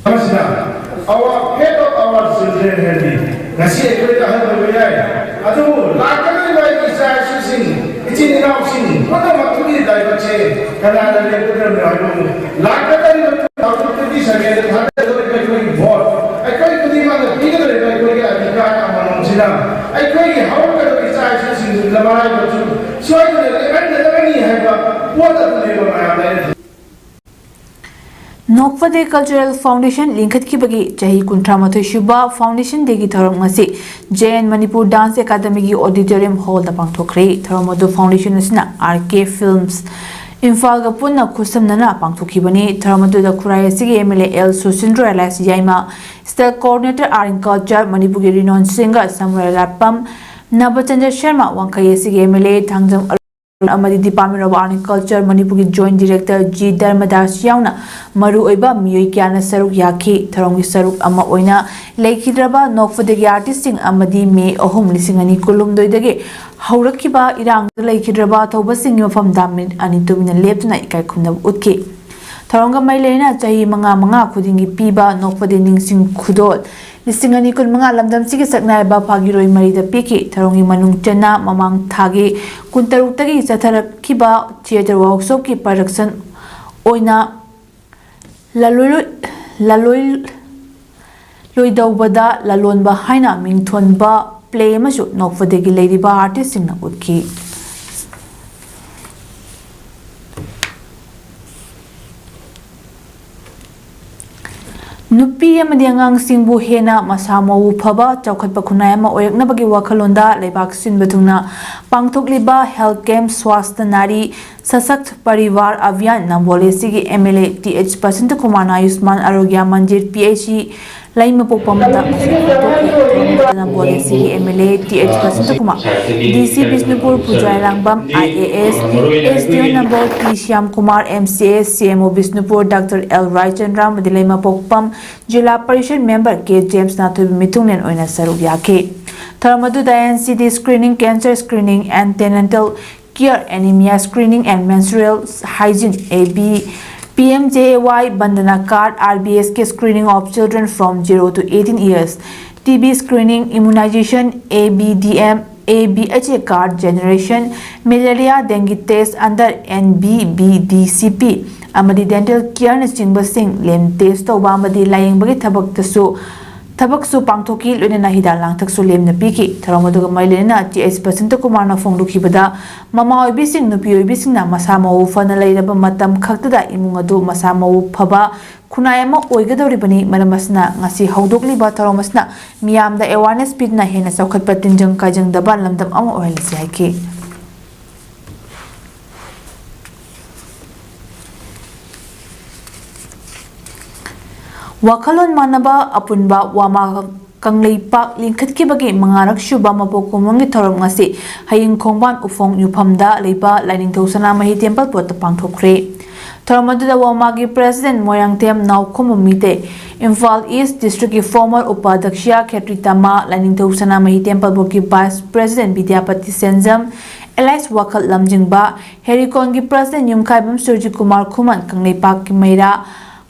ꯃꯁꯤꯅ our fate of our children ꯍꯥꯏꯔꯗꯤ ꯉꯁꯤ ꯑꯩꯈꯣꯏꯗ ꯑꯍꯜ ꯑꯣꯏꯕ ꯌꯥꯏ, ꯑꯗꯨꯕꯨ ꯂꯥꯛꯀꯗꯧꯔꯤꯕ ꯑꯩꯒꯤ ꯏꯆꯥ ꯏꯁꯨꯁꯤꯡ, ꯏꯆꯤꯟ ꯏꯅꯥꯎꯁꯤꯡ ꯄꯨꯝꯅꯃꯛꯇꯨꯒꯤ ꯂꯥꯏꯕꯛꯁꯦ ꯀꯅꯥꯅ ꯂꯦꯞꯀꯗꯧꯔꯤꯕꯅꯣ ꯍꯥꯏꯕꯕꯨ ꯂꯥꯛꯀꯗꯧꯔꯤꯕ two thousand twenty sevenꯗ ꯊꯥꯗꯒꯗꯧꯔꯤꯕ ꯑꯩꯈꯣꯏꯒꯤ ꯚꯣꯠ, ꯑꯩꯈꯣꯏ ꯈꯨꯗꯤꯡꯃꯛꯅ ꯄꯤꯒꯗꯧꯔꯤꯕ ꯑꯩꯈꯣꯏꯒꯤ ꯑꯙꯤꯀꯥꯔ ꯑꯃꯃꯝꯁꯤꯅ ꯑꯩꯈꯣꯏꯒꯤ ꯍꯧꯔꯛꯀꯗꯧꯔꯤꯕ ꯏꯆꯥ ꯏꯁꯨꯁꯤꯡꯗꯨꯒꯤ ꯃꯔꯥꯏꯕꯛꯁꯨ ꯁꯣꯏꯗꯅ ꯂꯦꯞꯍꯟꯒꯗꯕꯅꯤ ꯍꯥꯏꯕ ꯄꯣꯠ ꯑꯗꯨꯅꯦꯕ ꯃꯌꯥꯝꯅ ꯑꯩꯅ ꯅꯣꯛꯐꯗꯦ ꯀꯜꯆꯔꯦꯜ ꯐꯥꯎꯟꯗꯦꯁꯟ ꯂꯤꯡꯈꯠꯈꯤꯕꯒꯤ ꯆꯍꯤ ꯀꯨꯟꯊ꯭ꯔꯥ ꯃꯥꯊꯣꯏ ꯁꯨꯕ ꯐꯥꯎꯟꯗꯦꯁꯟ ꯗꯦꯒꯤ ꯊꯧꯔꯝ ꯉꯁꯤ ꯖꯦ ꯑꯦꯟ ꯃꯅꯤꯄꯨꯔ ꯗꯥꯟꯁ ꯑꯦꯀꯥꯗꯃꯤꯒꯤ ꯑꯣꯗꯤꯇꯣꯔꯤꯌꯝ ꯍꯣꯜꯗ ꯄꯥꯡꯊꯣꯛꯈ꯭ꯔꯦ꯫ ꯊꯧꯔꯝ ꯑꯗꯨ ꯐꯥꯎꯟꯗꯦꯁꯟ ꯑꯁꯤꯅ ꯑꯥꯔ ꯀꯦ ꯐꯤꯜꯝꯁ ꯏꯝꯐꯥꯜꯒ ꯄꯨꯟꯅ ꯈꯨꯠꯁꯝꯅꯅ ꯄꯥꯡꯊꯣꯛꯈꯤꯕꯅꯤ꯫ ꯊꯧꯔꯝ ꯑꯗꯨꯗ ꯈꯨꯔꯥꯏ ꯑꯁꯤꯒꯤ M L A L Susindro ꯑꯦꯂꯥꯏꯁ ꯌꯥꯏꯃ, state coordinator art and culture ꯃꯅꯤꯄꯨꯔꯒꯤ ꯔꯤꯅꯣꯟ ꯁꯤꯡꯒ, ꯁꯃꯨꯔꯥꯏ ꯂꯥꯠꯄꯝ, ꯅꯕꯆꯟꯗ꯭ꯔ ꯁꯔꯃ, ꯋꯥꯡꯈꯩ ꯑꯁꯤꯒꯤ ꯑꯦꯝ ꯑꯦꯜ ꯑꯦ ꯊꯥꯡꯖꯝ ꯑꯃꯗꯤ Department of Art and Culture ꯃꯅꯤꯄꯨꯔꯒꯤ ꯖꯣꯏꯟꯠ ꯗꯤꯔꯦꯛꯇꯔ ꯖꯤ ꯙꯔꯃꯗꯥꯁ ꯌꯥꯎꯅ ꯃꯔꯨꯑꯣꯏꯕ ꯃꯤꯑꯣꯏ ꯀꯌꯥꯅ ꯁꯔꯨꯛ ꯌꯥꯈꯤ꯫ ꯊꯧꯔꯝꯒꯤ ꯁꯔꯨꯛ ꯑꯃ ꯑꯣꯏꯅ ꯂꯩꯈꯤꯗ꯭ꯔꯕ ꯅꯣꯛꯐꯗꯦꯒꯤ ꯑꯥꯔꯇꯤꯁꯁꯤꯡ ꯑꯃꯗꯤ ꯃꯦ ꯑꯍꯨꯝ, ꯂꯤꯁꯤꯡ ꯑꯅꯤ ꯀꯨꯟꯍꯨꯝꯗꯣꯏꯗꯒꯤ ꯍꯧꯔꯛꯈꯤꯕ ꯏꯔꯥꯡꯗ ꯂꯩꯈꯤꯗ꯭ꯔꯕ ꯑꯊꯧꯕꯁꯤꯡꯒꯤ ꯃꯐꯝꯗ ꯃꯤꯅꯤꯠ ꯑꯅꯤ ꯇꯨꯃꯤꯟꯅ ꯂꯦꯞꯇꯨꯅ ꯏꯀꯥꯏ ꯈꯨꯝꯅꯕ ꯎꯠꯈꯤ꯫ ꯊꯧꯔꯝꯒ ꯃꯔꯤ ꯂꯩꯅꯅ ꯆꯍꯤ ꯃꯉꯥ ꯃꯉꯥ ꯈꯨꯗꯤꯡꯒꯤ ꯄꯤꯕ ꯅꯣꯛꯐꯗꯦ ꯅꯤꯡꯁꯤꯡ ꯈꯨꯗꯣꯜ ꯂꯤꯁꯤꯡ ꯑꯅꯤ ꯀꯨꯟꯃꯉꯥ ꯂꯝꯗꯝꯁꯤꯒꯤ ꯁꯛꯅꯥꯏꯔꯕ ꯐꯥꯒꯤꯔꯣꯏ ꯃꯔꯤꯗ ꯄꯤꯈꯤ꯫ ꯊꯧꯔꯝꯒꯤ ꯃꯅꯨꯡ ꯆꯟꯅ ꯃꯃꯥꯡ ꯊꯥꯒꯤ ꯀꯨꯟꯇꯔꯨꯛꯇꯒꯤ ꯆꯠꯊꯔꯛꯈꯤꯕ ꯊꯤꯌꯦꯇꯔ ꯋꯥꯔꯛꯁꯣꯞꯀꯤ ꯄ꯭ꯔꯗꯛꯁꯟ ꯑꯣꯏꯅ ꯂꯂꯣꯏ-, ꯂꯂꯣꯏ-, ꯂꯣꯏꯗꯧꯕꯗ ꯂꯂꯣꯟꯕ ꯍꯥꯏꯅ ꯃꯤꯡꯊꯣꯟꯕ ꯄ꯭ꯂꯦ ꯑꯃꯁꯨ ꯅꯣꯛꯐꯗꯦꯒꯤ ꯂꯩꯔꯤꯕ ꯑꯥꯔꯇꯤꯁꯁꯤꯡꯅ ꯎꯠꯈꯤ꯫ ꯅꯨꯄꯤ ꯑꯃꯗꯤ ꯑꯉꯥꯡꯁꯤꯡꯕꯨ ꯍꯦꯟꯅ ꯃꯁꯥ ꯃꯎ ꯐꯕ, ꯆꯥꯎꯈꯠꯄ ꯈꯨꯟꯅꯥꯏ ꯑꯃ ꯑꯣꯏꯔꯛꯅꯕꯒꯤ ꯋꯥꯈꯜꯂꯣꯟꯗ ꯂꯩꯕꯥꯛ ꯁꯤꯟꯕ ꯊꯨꯡꯅ ꯄꯥꯡꯊꯣꯛꯂꯤꯕ Health Camp Swasth Nari Sashakt Parivar Abhiyan Nambol ꯑꯦꯁꯤꯒꯤ M L A T H Basanta ꯀꯨꯃꯥꯔꯅ ꯑꯥꯌꯨꯁꯃꯥꯟ ꯑꯥꯔꯣꯒ꯭ꯌ ꯃꯟꯗꯤꯔ ꯄꯤ ꯑꯩꯆ ꯁꯤ ꯂꯩꯃꯄꯣꯛꯄꯝꯗ ꯉꯁꯤ ꯄꯥꯡꯊꯣꯛꯈꯤ꯫ ꯊꯧꯔꯝ ꯑꯗꯨꯗ ꯅꯝꯕꯣꯜ ꯑꯦꯁꯤꯒꯤ M L A T H Basanta Kumar, D C Bishnupur Puja ꯂꯥꯡꯕꯝ I A S, S D ꯑꯣ ꯅꯝꯕꯣꯜ T Shyam Kumar, M C S, ꯁꯤ M O Bishnupur doctor L Raichandra ꯑꯃꯗꯤ ꯂꯩꯃꯄꯣꯛꯄꯝ ꯖꯤꯂꯥ ꯄꯔꯤꯁꯗ ꯃꯦꯝꯕꯔ ꯀꯦ ꯖꯦꯝꯁꯅ ꯑꯊꯣꯏꯕ ꯃꯤꯊꯨꯡꯂꯦꯟ ꯑꯣꯏꯅ ꯁꯔꯨꯛ ꯌꯥꯈꯤ꯫ ꯊꯧꯔꯝ ꯑꯗꯨꯗ N C D screening, cancer screening, antenatal care, anemia screening and menstrual hygiene, A B, P M J A Y Vandana card, R B S K screening of children from zero to eighteen years, T B screening, immunization, A B D M, A B H A card generation, malaria, dengue test under N B B D C P, ꯑꯃꯗꯤ dental careꯅꯆꯤꯡꯕꯁꯤꯡ lab test ꯇꯧꯕ ꯑꯃꯗꯤ ꯂꯥꯌꯦꯡꯕꯒꯤ ꯊꯕꯛꯇꯁꯨ ꯊꯕꯛꯁꯨ ꯄꯥꯡꯊꯣꯛꯈꯤ, ꯂꯣꯏꯅꯅ ꯍꯤꯗꯥꯛ ꯂꯥꯡꯊꯛꯁꯨ ꯂꯦꯝꯅ ꯄꯤꯈꯤ꯫ ꯊꯧꯔꯝ ꯑꯗꯨꯒ ꯃꯔꯤ ꯂꯩꯅꯅ ꯇꯤ ꯑꯩꯆ ꯕꯁꯟꯇ ꯀꯨꯃꯥꯔꯅ ꯐꯣꯡꯗꯣꯛꯈꯤꯕꯗ, ꯃꯃꯥ ꯑꯣꯏꯕꯤꯁꯤꯡ, ꯅꯨꯄꯤ ꯑꯣꯏꯕꯤꯁꯤꯡꯅ ꯃꯁꯥ ꯃꯎ ꯐꯅ ꯂꯩꯔꯕ ꯃꯇꯝ ꯈꯛꯇꯗ ꯏꯃꯨꯡ ꯑꯗꯨ ꯃꯁꯥ ꯃꯎ ꯐꯕ ꯈꯨꯟꯅꯥꯏ ꯑꯃ ꯑꯣꯏꯒꯗꯧꯔꯤꯕꯅꯤ꯫ ꯃꯔꯝ ꯑꯁꯤꯅ, ꯉꯁꯤ ꯍꯧꯗꯣꯛꯂꯤꯕ ꯊꯧꯔꯝ ꯑꯁꯤꯅ ꯃꯤꯌꯥꯝꯗ awareness ꯄꯤꯗꯨꯅ ꯍꯦꯟꯅ ꯆꯥꯎꯈꯠꯄ ꯇꯤꯟꯖꯪ ꯀꯥꯏꯖꯪꯗꯕ ꯂꯝꯗꯝ ꯑꯃ ꯑꯣꯏꯍꯜꯂꯁꯤ ꯍꯥꯏꯈꯤ꯫ ꯋꯥꯈꯜꯂꯣꯟ ꯃꯥꯟꯅꯕ ꯑꯄꯨꯟꯕ ꯋꯥꯃꯥ ꯀꯪꯂꯩꯄꯥꯛ ꯂꯤꯡꯈꯠꯈꯤꯕꯒꯤ ꯃꯉꯥꯔꯛ ꯁꯨꯕ ꯃꯄꯣꯛ ꯀꯨꯝꯑꯣꯟꯒꯤ ꯊꯧꯔꯝ ꯉꯁꯤ ꯍꯌꯤꯡ ꯈꯣꯡꯕꯥꯟ ꯎꯐꯣꯡ ꯌꯨꯝꯐꯝꯗ ꯂꯩꯕ ꯂꯥꯏꯅꯤꯡꯊꯧ ꯁꯅꯥꯃꯍꯤ temple boardꯇ ꯄꯥꯡꯊꯣꯛꯈ꯭ꯔꯦ꯫ ꯊꯧꯔꯝ ꯑꯗꯨꯗ ꯋꯥꯃꯥꯒꯤ president ꯃꯣꯏꯔꯥꯡꯊꯦꯝ ꯅꯥꯎꯈꯣꯝꯕ ꯃꯤꯇꯩ, ꯏꯝꯐꯥꯜ East districtꯀꯤ former ꯎꯄꯥꯙ꯭ꯌꯛꯁ ꯈꯦꯇ꯭ꯔꯤ ꯇꯃꯥ, ꯂꯥꯏꯅꯤꯡꯊꯧ ꯁꯅꯥꯃꯍꯤ temple boardꯀꯤ vice president ꯕꯤꯗ꯭ꯌꯥꯄꯇꯤ ꯁꯦꯟꯖꯝ, ꯑꯦꯂꯥꯏꯁ ꯋꯥꯈꯜ ꯂꯝꯖꯤꯡꯕ, ꯍꯦꯔꯤꯀꯣꯟꯒꯤ president ꯌꯨꯝꯈꯥꯏꯕꯝ ꯁꯨꯔꯖꯤꯠ ꯀꯨꯃꯥꯔ ꯈꯨꯃꯟ, ꯀꯪꯂꯩꯄꯥꯛꯀꯤ ꯃꯩꯔꯥ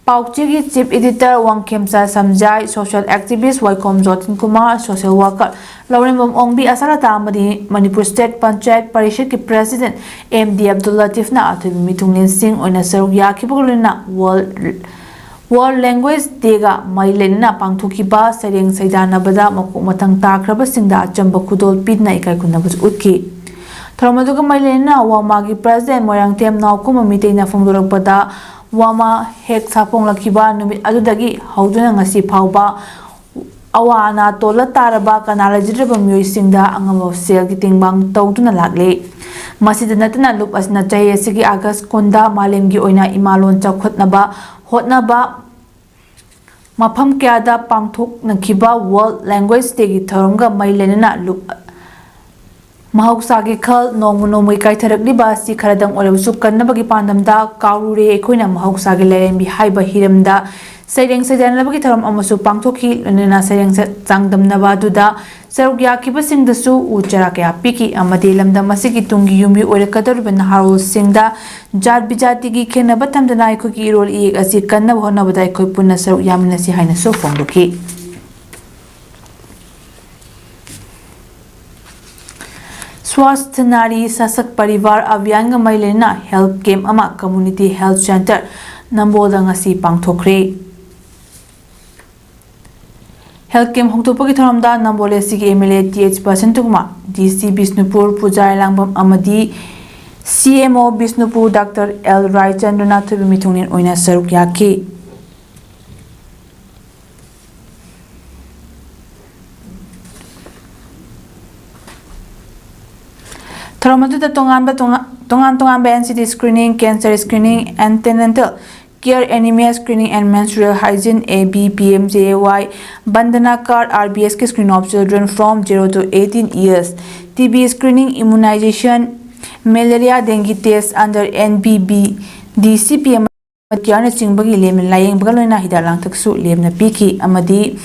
ꯄꯥꯎꯆꯦꯒꯤ chief editor Wangkhemcha ꯁꯝꯖꯥꯏ, social activist ꯋꯥꯏꯈꯣꯝ ꯖꯣꯇꯤꯟ ꯀꯨꯃꯥꯔ, social worker ꯂꯧꯔꯦꯝꯕꯝ ꯑꯣꯡꯕꯤ ꯑꯁꯥꯂꯇꯥ ꯑꯃꯗꯤ ꯃꯅꯤꯄꯨꯔ state ꯄꯟꯆꯥꯌꯠ ꯄꯔꯤꯁꯗꯀꯤ president ꯑꯦꯝ ꯗꯤ ꯑꯕꯗꯨꯜ ꯂꯇꯤꯐꯅ ꯑꯊꯣꯏꯕ ꯃꯤꯊꯨꯡꯂꯦꯟꯁꯤꯡ ꯑꯣꯏꯅ ꯁꯔꯨꯛ ꯌꯥꯈꯤꯕꯒ ꯂꯣꯏꯅꯅ World World Language Dayꯒ ꯃꯔꯤ ꯂꯩꯅꯅ ꯄꯥꯡꯊꯣꯛꯈꯤꯕ ꯁꯩꯔꯦꯡ ꯁꯩꯗꯥꯟꯅꯕꯗ ꯃꯀꯣꯛ ꯃꯊꯪ ꯇꯥꯈ꯭ꯔꯕꯁꯤꯡꯗ ꯑꯆꯝꯕ ꯈꯨꯗꯣꯜ ꯄꯤꯗꯨꯅ ꯏꯀꯥꯏ ꯈꯨꯝꯅꯕꯁꯨ ꯎꯠꯈꯤ꯫ ꯊꯧꯔꯝ ꯑꯗꯨꯒ ꯃꯔꯤ ꯂꯩꯅꯅ ꯋꯥꯃꯥꯒꯤ president ꯃꯣꯏꯔꯥꯡꯊꯦꯝ ꯅꯥꯎꯈꯣꯝꯕ ꯃꯤꯇꯩꯅ ꯐꯣꯡꯗꯣꯔꯛꯄꯗ, ꯋꯥꯃꯥ ꯍꯦꯛ ꯁꯥꯐꯣꯡꯂꯛꯈꯤꯕ ꯅꯨꯃꯤꯠ ꯑꯗꯨꯗꯒꯤ ꯍꯧꯗꯨꯅ ꯉꯁꯤ ꯐꯥꯎꯕ ꯑꯋꯥ ꯑꯅꯥ ꯇꯣꯜꯂ ꯇꯥꯔꯕ ꯀꯅꯥ ꯂꯩꯖꯗ꯭ꯔꯕ ꯃꯤꯑꯣꯏꯁꯤꯡꯗ ꯑꯉꯝꯕ ꯁꯦꯜꯒꯤ ꯇꯦꯡꯕꯥꯡ ꯇꯧꯗꯨꯅ ꯂꯥꯛꯂꯤ꯫ ꯃꯁꯤꯗ ꯅꯠꯇꯅ ꯂꯨꯞ ꯑꯁꯤꯅ ꯆꯍꯤ ꯑꯁꯤꯒꯤ ꯑꯥꯒꯁ ꯀꯨꯟꯗ ꯃꯥꯂꯦꯝꯒꯤ ꯑꯣꯏꯅ ꯏꯃꯥꯂꯣꯟ ꯆꯥꯎꯈꯠꯅꯕ ꯍꯣꯠꯅꯕ ꯃꯐꯝ ꯀꯌꯥꯗ ꯄꯥꯡꯊꯣꯛꯅꯈꯤꯕ World Language Dayꯒꯤ ꯊꯧꯔꯝꯒ ꯃꯔꯤ ꯂꯩꯅꯅ ꯂꯨꯞ ꯃꯍꯧꯁꯥꯒꯤ ꯈꯜ ꯅꯣꯡꯃ ꯅꯣꯡꯃꯒꯤ ꯀꯥꯏꯊꯔꯛꯂꯤꯕ ꯑꯁꯤ ꯈꯔꯗꯪ ꯑꯣꯏꯔꯕꯁꯨ ꯀꯟꯅꯕꯒꯤ ꯄꯥꯟꯗꯝꯗ ꯀꯥꯎꯔꯨꯔꯦ꯫ ꯑꯩꯈꯣꯏꯅ ꯃꯍꯧꯁꯥꯒꯤ ꯂꯥꯏꯔꯦꯝꯕꯤ ꯍꯥꯏꯕ ꯍꯤꯔꯝꯗ ꯁꯩꯔꯦꯡ ꯁꯩꯗꯥꯟꯅꯕꯒꯤ ꯊꯧꯔꯝ ꯑꯃꯁꯨ ꯄꯥꯡꯊꯣꯛꯈꯤ꯫ ꯂꯣꯏꯅꯅ ꯁꯩꯔꯦꯡ ꯆꯥꯡꯗꯝꯅꯕ ꯑꯗꯨꯗ ꯁꯔꯨꯛ ꯌꯥꯈꯤꯕꯁꯤꯡꯗꯁꯨ ꯎ ꯆꯥꯔꯥ ꯀꯌꯥ ꯄꯤꯈꯤ ꯑꯃꯗꯤ ꯂꯝꯗꯝ ꯑꯁꯤꯒꯤ ꯇꯨꯡꯒꯤ ꯌꯨꯝꯕꯤ ꯑꯣꯏꯔꯛꯀꯗꯧꯔꯤꯕ ꯅꯍꯥꯔꯣꯜꯁꯤꯡꯗ ꯖꯥꯠ ꯕꯤꯖꯥꯇꯤꯒꯤ ꯈꯦꯟꯅꯕ ꯊꯝꯗꯅ ꯑꯩꯈꯣꯏꯒꯤ ꯏꯔꯣꯜ ꯏꯌꯦꯛ ꯑꯁꯤ ꯀꯟꯅꯕ ꯍꯣꯠꯅꯕꯗ ꯑꯩꯈꯣꯏ ꯄꯨꯟꯅ ꯁꯔꯨꯛ ꯌꯥꯃꯤꯟꯅꯁꯤ ꯍꯥꯏꯅꯁꯨ ꯐꯣꯡꯗꯣꯛꯈꯤ꯫ ꯁ꯭ꯋꯥꯁꯊ ꯅꯥꯔꯤ ꯁꯥꯁꯛ ꯄꯔꯤꯕꯥꯔ ꯑꯚꯤꯌꯥꯟꯒ ꯃꯔꯤ ꯂꯩꯅꯅ ꯍꯦꯜꯊ ꯀꯦꯝꯞ ꯑꯃ ꯀꯝꯃ꯭ꯌꯨꯅꯤꯇꯤ ꯍꯦꯜꯊ ꯁꯦꯟꯇꯔ ꯅꯝꯕꯣꯜꯗ ꯉꯁꯤ ꯄꯥꯡꯊꯣꯛꯈ꯭ꯔꯦ꯫ ꯍꯦꯜꯊ ꯀꯦꯝꯞ ꯍꯧꯗꯣꯛꯄꯒꯤ ꯊꯧꯔꯝꯗ ꯅꯝꯕꯣꯜ ꯑꯦꯁ ꯁꯤꯒꯤ M L A T H Basantakumar, D C Bishnupur ꯄꯨꯖꯥ ꯏꯂꯥꯡꯕꯝ ꯑꯃꯗꯤ ꯁꯤ M O Bishnupur doctor L ꯔꯥꯏꯆꯟꯗ꯭ꯔꯅ ꯊꯣꯏꯕ ꯃꯤꯊꯨꯡꯂꯦꯟ ꯑꯣꯏꯅ ꯁꯔꯨꯛ ꯌꯥꯈꯤ꯫ ꯊꯧꯔꯝ ꯑꯗꯨꯗ ꯇꯣꯉꯥꯟꯕ ꯇꯣꯉꯥꯟ ꯇꯣꯉꯥꯟ ꯇꯣꯉꯥꯟꯕ N C D screening, cancer screening, antenatal care, anemia screening and menstrual hygiene, A B P M J A Y, Vandana card, R B S K screen of children from zero to eighteen years, T B screening, immunization, malaria, dengue test under N B B D C P M ꯀꯤꯌꯥꯔꯅꯆꯤꯡꯕꯒꯤ ꯂꯦꯝꯅ ꯂꯥꯌꯦꯡꯕꯒ ꯂꯣꯏꯅꯅ ꯍꯤꯗꯥꯛ ꯂꯥꯡꯊꯛꯁꯨ ꯂꯦꯝꯅ ꯄꯤꯈꯤ ꯑꯃꯗꯤ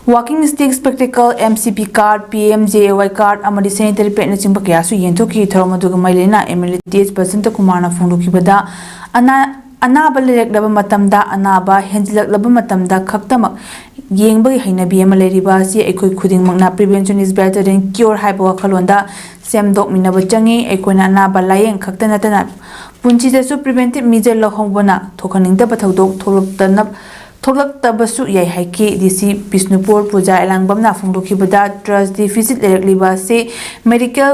walking stick, spectacle, M C P card, P M J A Y card ꯑꯃꯗꯤ sanitary pad ꯅꯆꯤꯡꯕ ꯀꯌꯥꯁꯨ ꯌꯦꯟꯊꯣꯛꯈꯤ꯫ ꯊꯧꯔꯝ ꯑꯗꯨꯒ ꯃꯔꯤ ꯂꯩꯅꯅ M L A T H Basanta ꯀꯨꯃꯥꯔꯅ ꯐꯣꯡꯗꯣꯛꯈꯤꯕꯗ ꯑꯅꯥ ꯑꯅꯥꯕ ꯂꯩꯔꯛꯂꯕ ꯃꯇꯝꯗ, ꯑꯅꯥꯕ ꯍꯦꯟꯖꯤꯜꯂꯛꯂꯕ ꯃꯇꯝꯗ ꯈꯛꯇꯃꯛ ꯌꯦꯡꯕꯒꯤ ꯍꯩꯅꯕꯤ ꯑꯃ ꯂꯩꯔꯤꯕ ꯑꯁꯤ ꯑꯩꯈꯣꯏ ꯈꯨꯗꯤꯡꯃꯛꯅ prevention is better than cure ꯍꯥꯏꯕ ꯋꯥꯈꯜꯂꯣꯟꯗ ꯁꯦꯝꯗꯣꯛꯃꯤꯟꯅꯕ ꯆꯪꯏ꯫ ꯑꯩꯈꯣꯏꯅ ꯑꯅꯥꯕ ꯂꯥꯌꯦꯡ ꯈꯛꯇ ꯅꯠꯇꯅ ꯄꯨꯟꯁꯤꯗꯁꯨ preventive measure ꯂꯧꯍꯧꯕꯅ ꯊꯣꯛꯍꯟꯅꯤꯡꯗꯕ ꯊꯧꯗꯣꯛ ꯊꯣꯛꯂꯛꯇꯅ ꯊꯣꯛꯂꯛꯇꯕꯁꯨ ꯌꯥꯏ ꯍꯥꯏꯈꯤ꯫ ꯗꯤ ꯁꯤ ꯕꯤꯁꯅꯨꯄꯨꯔ ꯄꯨꯖꯥ ꯑꯦꯂꯥꯡꯕꯝꯅ ꯐꯣꯡꯗꯣꯛꯈꯤꯕꯗ trust deficit ꯂꯩꯔꯛꯂꯤꯕ ꯑꯁꯤ medical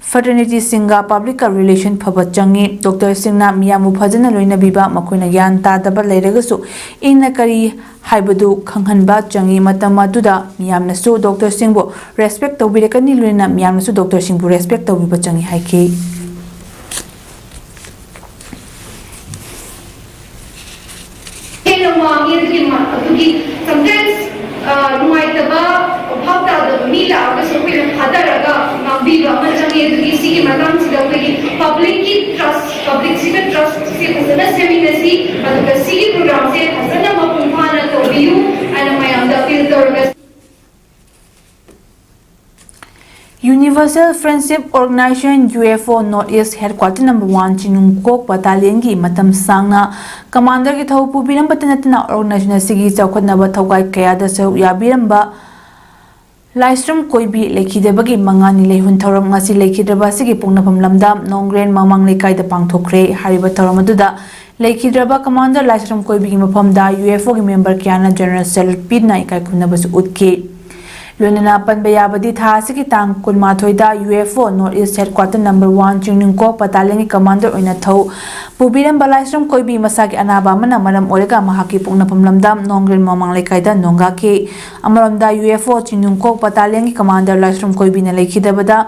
ꯐ꯭ꯔꯇꯔꯅꯤꯇꯤꯁꯤꯡꯒ ꯄꯕ꯭ꯂꯤꯛꯀ ꯔꯤꯂꯦꯁꯟ ꯐꯕ ꯆꯪꯏ꯫ ꯗꯣꯛꯇꯔꯁꯤꯡꯅ ꯃꯤꯌꯥꯝꯕꯨ ꯐꯖꯅ ꯂꯣꯏꯅꯕꯤꯕ, ꯃꯈꯣꯏꯅ ꯒ꯭ꯌꯥꯟ ꯇꯥꯗꯕ ꯂꯩꯔꯒꯁꯨ ꯏꯪꯅ ꯀꯔꯤ ꯍꯥꯏꯕꯗꯨ ꯈꯪꯍꯟꯕ ꯆꯪꯏ꯫ ꯃꯇꯝ ꯑꯗꯨꯗ ꯃꯤꯌꯥꯝꯅꯁꯨ ꯗꯣꯛꯇꯔꯁꯤꯡꯕꯨ ꯔꯦꯁꯄꯦꯛ ꯇꯧꯕꯤꯔꯛꯀꯅꯤ, ꯂꯣꯏꯅꯅ ꯃꯤꯌꯥꯝꯅꯁꯨ ꯗꯣꯛꯇꯔꯁꯤꯡꯕꯨ ꯔꯦꯁꯄꯦꯛ ꯇꯧꯕꯤꯕ ꯆꯪꯏ ꯍꯥꯏꯈꯤ꯫ ꯍꯦꯟꯅ ꯋꯥꯡꯉꯤ꯫ ꯑꯗꯨꯒꯤ ꯃ-, ꯑꯗꯨꯒꯤ sometimes, ꯑ, ꯅꯨꯡꯉꯥꯏꯇꯕ, ꯚꯥꯞ ꯇꯥꯗꯕ ꯃꯤ ꯂꯥꯛꯑꯒꯁꯨ ꯑꯩꯈꯣꯏꯅ ꯊꯥꯗꯔꯒ ꯉꯥꯡꯕꯤꯕ ꯑꯃ ꯆꯪꯉꯤ꯫ ꯑꯗꯨꯒꯤ ꯁꯤꯒꯤ ꯃꯇꯥꯡꯁꯤꯗ ꯑꯩꯈꯣꯏꯒꯤ ꯄꯕ꯭ꯂꯤꯛꯀꯤ ꯇ꯭ꯔꯁ, ꯄꯕ꯭ꯂꯤꯛꯁꯤꯒ ꯇ꯭ꯔꯁꯁꯦ ꯐꯖꯅ ꯁꯦꯝꯃꯤꯟꯅꯁꯤ, ꯑꯗꯨꯒ ꯁꯤꯒꯤ ꯄ꯭ꯔꯣꯒ꯭ꯔꯥꯝꯁꯦ ꯐꯖꯅ ꯃꯄꯨꯡ ꯐꯥꯅ ꯇꯧꯕꯤꯌꯨ ꯍꯥꯏꯅ ꯃꯌꯥꯝꯗ ꯑꯄꯤꯜ ꯇꯧꯔꯒ Universal Friendship Organization, U F O, North East Headquarter Number One ꯆꯤꯡꯅꯨꯡꯀꯣꯛ Battalionꯒꯤ ꯃꯇꯝ ꯁꯥꯡꯅ ꯀꯃꯥꯟꯗꯔꯒꯤ ꯊꯧ ꯄꯨꯕꯤꯔꯝꯕꯇ ꯅꯠꯇꯅ organization ꯑꯁꯤꯒꯤ ꯆꯥꯎꯈꯠꯅꯕ ꯊꯧꯒꯥꯏ ꯀꯌꯥꯗ ꯁꯔꯨꯛ ꯌꯥꯕꯤꯔꯝꯕ ꯂꯥꯏꯁ꯭ꯔꯝ ꯀꯣꯏꯕꯤ ꯂꯩꯈꯤꯗꯕꯒꯤ ꯃꯉꯥꯅꯤ ꯂꯩꯍꯨꯟ ꯊꯧꯔꯝ ꯉꯁꯤ ꯂꯩꯈꯤꯗ꯭ꯔꯕ ꯑꯁꯤꯒꯤ ꯄꯣꯛꯅꯐꯝ ꯂꯝꯗꯝ ꯅꯣꯡꯒ꯭ꯔꯦꯟ ꯃꯃꯥꯡ ꯂꯩꯀꯥꯏꯗ ꯄꯥꯡꯊꯣꯛꯈ꯭ꯔꯦ꯫ ꯍꯥꯏꯔꯤꯕ ꯊꯧꯔꯝ ꯑꯗꯨꯗ ꯂꯩꯈꯤꯗ꯭ꯔꯕ ꯀꯃꯥꯟꯗꯔ ꯂꯥꯏꯁ꯭ꯔꯝ ꯀꯣꯏꯕꯤꯒꯤ ꯃꯐꯝꯗ U F O ꯒꯤ member ꯀꯌꯥꯅ general salute ꯄꯤꯗꯨꯅ ꯏꯀꯥꯏ ꯈꯨꯝꯅꯕꯁꯨ ꯎꯠꯈꯤ꯫ ꯂꯣꯏꯅꯅ ꯄꯟꯕ ꯌꯥꯕꯗꯤ ꯊꯥ ꯑꯁꯤꯒꯤ ꯇꯥꯡ ꯀꯨꯟꯃꯥꯊꯣꯏꯗ U F O North East Headquarter Number One ꯆꯤꯡꯅꯨꯡꯀꯣꯛ Battalionꯒꯤ commander ꯑꯣꯏꯅ ꯊꯧ ꯄꯨꯕꯤꯔꯝꯕ ꯂꯥꯏꯁ꯭ꯔꯝ ꯀꯣꯏꯕꯤ ꯃꯁꯥꯒꯤ ꯑꯅꯥꯕ ꯑꯃꯅ ꯃꯔꯝ ꯑꯣꯏꯔꯒ ꯃꯍꯥꯛꯀꯤ ꯄꯣꯛꯅꯐꯝ ꯂꯝꯗꯝ ꯅꯣꯡꯒ꯭ꯔꯦꯟ ꯃꯃꯥꯡ ꯂꯩꯀꯥꯏꯗ ꯅꯣꯡꯒꯥꯈꯤ꯫ ꯑꯃꯔꯣꯝꯗ U F O ꯆꯤꯡꯅꯨꯡꯀꯣꯛ Battalionꯒꯤ commander ꯂꯥꯏꯁ꯭ꯔꯝ ꯀꯣꯏꯕꯤꯅ ꯂꯩꯈꯤꯗꯕꯗ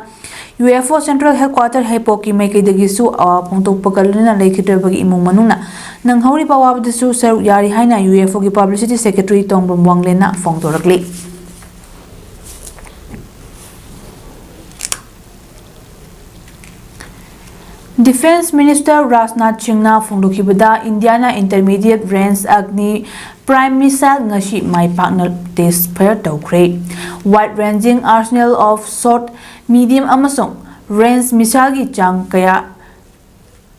U F O Central Headquarter ꯍꯩꯄꯣꯛꯀꯤ ꯃꯥꯏꯀꯩꯗꯒꯤꯁꯨ ꯑꯋꯥꯕ ꯐꯣꯡꯗꯣꯛꯄꯒ ꯂꯣꯏꯅꯅ ꯂꯩꯈꯤꯗ꯭ꯔꯕꯒꯤ ꯏꯃꯨꯡ ꯃꯅꯨꯡꯅ ꯅꯪꯍꯧꯔꯤꯕ ꯑꯋꯥꯕꯗꯁꯨ ꯁꯔꯨꯛ ꯌꯥꯔꯤ ꯍꯥꯏꯅ U F O ꯒꯤ publicity secretary ꯇꯣꯡꯕ꯭ꯔꯝ ꯋꯥꯡꯂꯦꯟꯅ ꯐꯣꯡꯗꯣꯔꯛꯂꯤ꯫ Defence Minister ꯔꯥꯖꯅꯥꯊ ꯁꯤꯡꯅ ꯐꯣꯡꯗꯣꯛꯈꯤꯕꯗ ꯏꯟꯗꯤꯌꯥꯅ intermediate range Agni prime missile ꯉꯁꯤ ꯃꯥꯏ ꯄꯥꯛꯅ test fire ꯇꯧꯈ꯭ꯔꯦ꯫ Wide ranging arsenal of short, medium ꯑꯃꯁꯨꯡ range missileꯒꯤ ꯆꯥꯡ ꯀꯌꯥ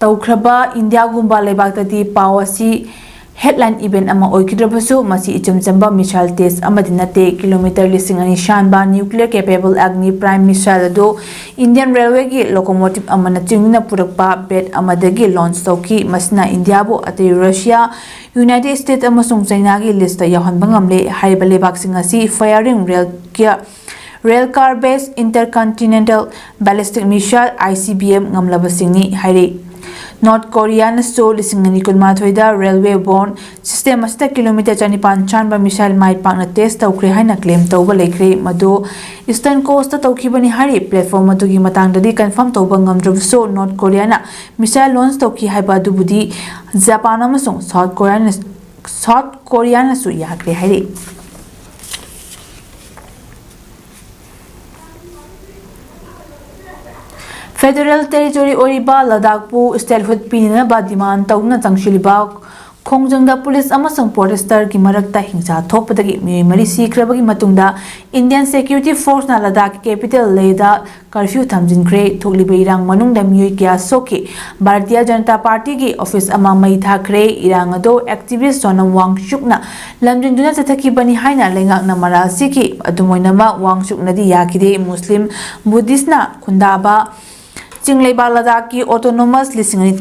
ꯇꯧꯈ꯭ꯔꯕ ꯏꯟꯗꯤꯌꯥꯒꯨꯝꯕ ꯂꯩꯕꯥꯛꯇꯗꯤ ꯄꯥꯎ ꯑꯁꯤ headline event ꯑꯃ ꯑꯣꯏꯈꯤꯗ꯭ꯔꯕꯁꯨ, ꯃꯁꯤ ꯏꯆꯝ ꯆꯝꯕ missile test ꯑꯃꯗꯤ ꯅꯠꯇꯦ꯫ Kilometre ꯂꯤꯁꯤꯡ ꯑꯅꯤ ꯁꯥꯟꯕ nuclear capable Agni prime missile ꯑꯗꯨ Indian Railwayꯒꯤ locomotive ꯑꯃꯅ ꯆꯤꯡꯗꯨꯅ ꯄꯨꯔꯛꯄ ꯕꯦꯠ ꯑꯃꯗꯒꯤ launch ꯇꯧꯈꯤ꯫ ꯃꯁꯤꯅ ꯏꯟꯗꯤꯌꯥꯕꯨ ꯑꯇꯩ ꯔꯁꯤꯌꯥ, ꯌꯨꯅꯥꯏꯇꯦꯗ ꯁ꯭ꯇꯦꯠ ꯑꯃꯁꯨꯡ ꯆꯥꯏꯅꯥꯒꯤ listꯇ ꯌꯥꯎꯍꯟꯕ ꯉꯝꯂꯦ꯫ ꯍꯥꯏꯔꯤꯕ ꯂꯩꯕꯥꯛꯁꯤꯡ ꯑꯁꯤ firing rail gear Railcar Based Intercontinental Ballistic Missile, I C B M, ꯉꯝꯂꯕꯁꯤꯡꯅꯤ ꯍꯥꯏꯔꯤ꯫ ꯅꯣꯔꯠ ꯀꯣꯔꯤꯌꯥꯅꯁꯨ ꯂꯤꯁꯤꯡ ꯑꯅꯤ ꯀꯨꯟꯃꯥꯊꯣꯏꯗ railway borne system ꯑꯁꯤꯗ ꯀꯤꯂꯣꯃꯤꯇꯔ ꯆꯅꯤꯄꯥꯟ ꯁꯥꯡꯕ missile ꯃꯥꯏ ꯄꯥꯛꯅ test ꯇꯧꯈ꯭ꯔꯦ ꯍꯥꯏꯅ claim ꯇꯧꯕ ꯂꯩꯈ꯭ꯔꯦ꯫ ꯃꯗꯨ Eastern Coast ꯇꯧꯈꯤꯕꯅꯤ ꯍꯥꯏꯔꯤ꯫ Platform ꯑꯗꯨꯒꯤ ꯃꯇꯥꯡꯗꯗꯤ confirm ꯇꯧꯕ ꯉꯝꯗ꯭ꯔꯕꯁꯨ, ꯅꯣꯔꯠ ꯀꯣꯔꯤꯌꯥꯅ missile launch ꯇꯧꯈꯤ ꯍꯥꯏꯕ ꯑꯗꯨꯕꯨꯗꯤ ꯖꯄꯥꯟ ꯑꯃꯁꯨꯡ ꯁꯥꯎꯠ ꯀꯣꯔꯤꯌꯥꯅ, ꯁꯥꯎꯠ ꯀꯣꯔꯤꯌꯥꯅꯁꯨ ꯌꯥꯈ꯭ꯔꯦ ꯍꯥꯏꯔꯤ꯫ Federal territory ꯑꯣꯏꯔꯤꯕ ꯂꯗꯥꯈꯄꯨ statehood ꯄꯤꯅꯅꯕ demand ꯇꯧꯗꯨꯅ ꯆꯪꯁꯤꯜꯂꯤꯕ ꯈꯣꯡꯖꯪꯗ police ꯑꯃꯁꯨꯡ protester ꯒꯤ ꯃꯔꯛꯇ ꯍꯤꯡꯁꯥ ꯊꯣꯛꯄꯗꯒꯤ ꯃꯤꯑꯣꯏ ꯃꯔꯤ ꯁꯤꯈ꯭ꯔꯕꯒꯤ ꯃꯇꯨꯡꯗ, Indian security force ꯅ ꯂꯗꯥꯈꯀꯤ capital Leh ꯗ curfew ꯊꯝꯖꯤꯟꯈ꯭ꯔꯦ꯫ ꯊꯣꯛꯂꯤꯕ ꯏꯔꯥꯡ ꯃꯅꯨꯡꯗ ꯃꯤꯑꯣꯏ ꯀꯌꯥ ꯁꯣꯛꯈꯤ꯫ ꯚꯥꯔꯇꯤꯌ ꯖꯅꯇꯥ ꯄꯥꯔꯇꯤꯒꯤ office ꯑꯃ ꯃꯩ ꯊꯥꯈ꯭ꯔꯦ꯫ ꯏꯔꯥꯡ ꯑꯗꯨ activist ꯁꯣꯅꯝ ꯋꯥꯡꯆꯨꯛꯅ ꯂꯝꯖꯤꯡꯗꯨꯅ ꯆꯠꯊꯈꯤꯕꯅꯤ ꯍꯥꯏꯅ ꯂꯩꯉꯥꯛꯅ ꯃꯔꯥꯜ ꯁꯤꯈꯤ꯫ ꯑꯗꯨꯝ ꯑꯣꯏꯅꯃꯛ, ꯋꯥꯡꯆꯨꯛꯅꯗꯤ ꯌꯥꯈꯤꯗꯦ꯫ ꯃꯨꯁꯂꯤꯝ Buddhist ꯅ ꯈꯨꯟꯗꯥꯕ ꯆꯤꯡꯂꯩꯕꯥꯛ ꯂꯗꯥꯈꯀꯤ autonomous ꯂꯤꯁꯤꯡ ꯑꯅꯤ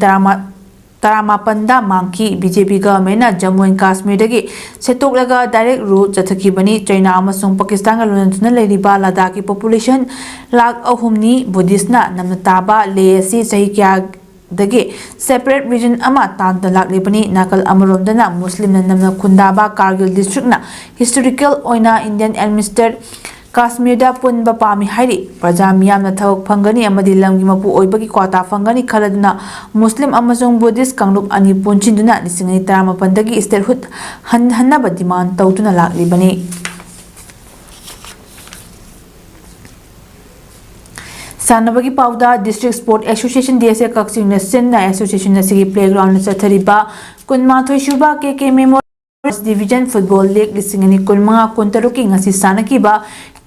ꯇꯔꯥꯃꯥꯄꯟꯗ ꯃꯥꯡꯈꯤ꯫ B J P government ꯅ Jammu and Kashmir ꯗꯒꯤ ꯁꯦꯠꯇꯣꯛꯂꯒ direct route ꯆꯠꯊꯈꯤꯕꯅꯤ꯫ ꯆꯩꯅꯥ ꯑꯃꯁꯨꯡ ꯄꯥꯀꯤꯁꯇꯥꯟꯒ ꯂꯣꯏꯅꯗꯨꯅ ꯂꯩꯔꯤꯕ ꯂꯗꯥꯈꯀꯤ population ꯂꯥꯈ ꯑꯍꯨꯝꯅꯤ꯫ Buddhist ꯅ ꯅꯝꯅ ꯇꯥꯕ Leh ꯑꯁꯤ ꯆꯍꯤ ꯀꯌꯥꯗꯒꯤ separate region ꯑꯃ ꯇꯥꯡꯗꯨꯅ ꯂꯥꯛꯂꯤꯕꯅꯤ꯫ ꯅꯥꯀꯜ ꯑꯃꯔꯣꯝꯗꯅ ꯃꯨꯁꯂꯤꯝꯅ ꯅꯝꯅ ꯈꯨꯟꯗꯥꯕ Kargil district ꯅ historical ꯑꯣꯏꯅ Indian administered ꯀꯥꯁꯃꯤꯔꯗ ꯄꯨꯟꯕ ꯄꯥꯝꯃꯤ ꯍꯥꯏꯔꯤ꯫ ꯄ꯭ꯔꯖꯥ ꯃꯤꯌꯥꯝꯅ ꯊꯕꯛ ꯐꯪꯒꯅꯤ ꯑꯃꯗꯤ ꯂꯝꯒꯤ ꯃꯄꯨ ꯑꯣꯏꯕꯒꯤ quota ꯐꯪꯒꯅꯤ ꯈꯜꯂꯗꯨꯅ ꯃꯨꯁꯂꯤꯝ ꯑꯃꯁꯨꯡ Buddhist ꯀꯥꯡꯂꯨꯞ ꯑꯅꯤ ꯄꯨꯟꯁꯤꯟꯗꯨꯅ ꯂꯤꯁꯤꯡ ꯑꯅꯤ ꯇꯔꯥꯃꯥꯄꯟꯗꯒꯤ statehood ꯍꯟꯍꯟꯅꯕ demand ꯇꯧꯗꯨꯅ ꯂꯥꯛꯂꯤꯕꯅꯤ꯫ ꯁꯥꯟꯅꯕꯒꯤ ꯄꯥꯎꯗ, District Sport Association, D S A ꯀꯛꯆꯤꯡꯅ ꯁꯤꯟꯅ association ꯑꯁꯤꯒꯤ playground ꯗ ꯆꯠꯊꯔꯤꯕ ꯀꯨꯟꯃꯥꯊꯣꯏ ꯁꯨꯕ K K Memorial First Division Football League ꯂꯤꯁꯤꯡ ꯑꯅꯤ ꯀꯨꯟꯃꯉꯥ ꯀꯨꯟꯇꯔꯨꯛꯀꯤ ꯉꯁꯤ ꯁꯥꯟꯅꯈꯤꯕ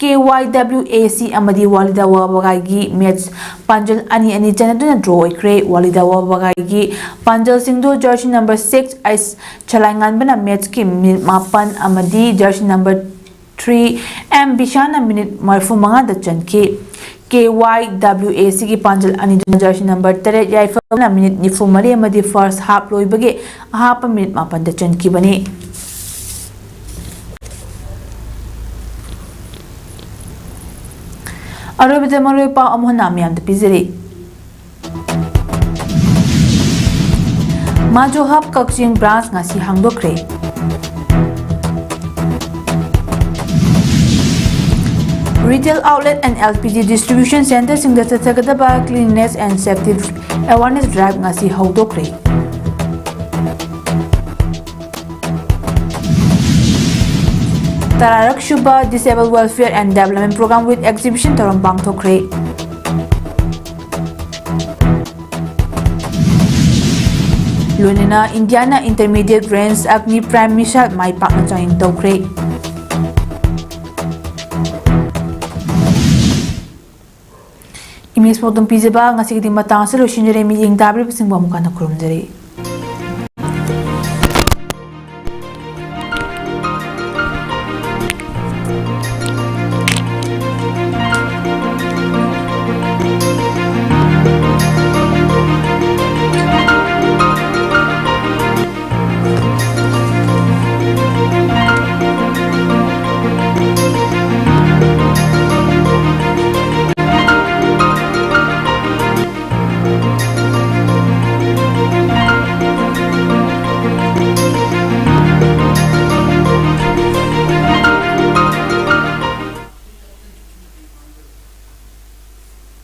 K Y W A C ꯑꯃꯗꯤ ꯋꯥꯂꯤꯗꯥ ꯋꯥꯕꯒꯥꯏꯒꯤ match ꯄꯥꯟꯖꯜ ꯑꯅꯤ ꯑꯅꯤ ꯆꯟꯅꯗꯨꯅ draw ꯑꯣꯏꯈ꯭ꯔꯦ꯫ ꯋꯥꯂꯤꯗꯥ ꯋꯥꯕꯒꯥꯏꯒꯤ ꯄꯥꯟꯖꯜꯁꯤꯡꯗꯨ jersey number six ꯑꯩꯁ ꯁꯂꯥꯏꯉꯥꯟꯕꯅ match ꯀꯤ minute ꯃꯥꯄꯟ ꯑꯃꯗꯤ jersey number three M ꯕꯤꯁꯥꯟꯅ minute ꯃꯔꯤꯐꯨ ꯃꯉꯥꯗ ꯆꯟꯈꯤ꯫ K Y W A C ꯒꯤ ꯄꯥꯟꯖꯜ ꯑꯅꯤꯗꯨꯅ jersey number ꯇꯔꯦꯠ ꯌꯥꯏꯐꯕꯅ minute ꯅꯤꯐꯨ ꯃꯔꯤ ꯑꯃꯗꯤ first half ꯂꯣꯏꯕꯒꯤ ꯑꯍꯥꯞꯄ minute ꯃꯥꯄꯟꯗ ꯆꯟꯈꯤꯕꯅꯤ꯫ ꯑꯔꯣꯏꯕꯗ ꯃꯔꯨꯑꯣꯏꯕ ꯄꯥꯎ ꯑꯃꯨꯛ ꯍꯟꯅ ꯃꯌꯥꯝꯗ ꯄꯤꯖꯔꯤ꯫ ꯃꯥꯖꯣ ꯍꯕ ꯀꯛꯆꯤꯡ ꯕ꯭ꯔꯥꯟꯆ ꯉꯁꯤ ꯍꯥꯡꯗꯣꯛꯈ꯭ꯔꯦ꯫ Retail outlet and L P G distribution centerꯁꯤꯡꯗ ꯆꯠꯊꯒꯗꯕ cleanliness and safety awareness drive ꯉꯁꯤ ꯍꯧꯗꯣꯛꯈ꯭ꯔꯦ꯫ ꯇꯔꯥꯔꯛ ꯁꯨꯕ Disable Welfare and Development Program with Exhibition ꯊꯧꯔꯝ ꯄꯥꯡꯊꯣꯛꯈ꯭ꯔꯦ꯫ ꯂꯣꯏꯅꯅ ꯏꯟꯗꯤꯌꯥꯅ intermediate range Agni Prime missile ꯃꯥꯏ ꯄꯥꯛꯅ ꯆꯥꯡꯌꯦꯡ ꯇꯧꯈ꯭ꯔꯦ꯫ Image ꯄꯥꯎꯗꯝ ꯄꯤꯖꯕ ꯉꯁꯤꯒꯤꯗꯤ ꯃꯇꯥꯡ ꯑꯁꯤꯗ ꯂꯣꯏꯁꯤꯟꯖꯔꯦ꯫ ꯃꯤꯠꯌꯦꯡ ꯇꯥꯕꯤꯔꯤꯕꯁꯤꯡꯕꯨ ꯑꯃꯨꯛ ꯍꯟꯅ ꯈꯨꯔꯨꯝꯖꯔꯤ꯫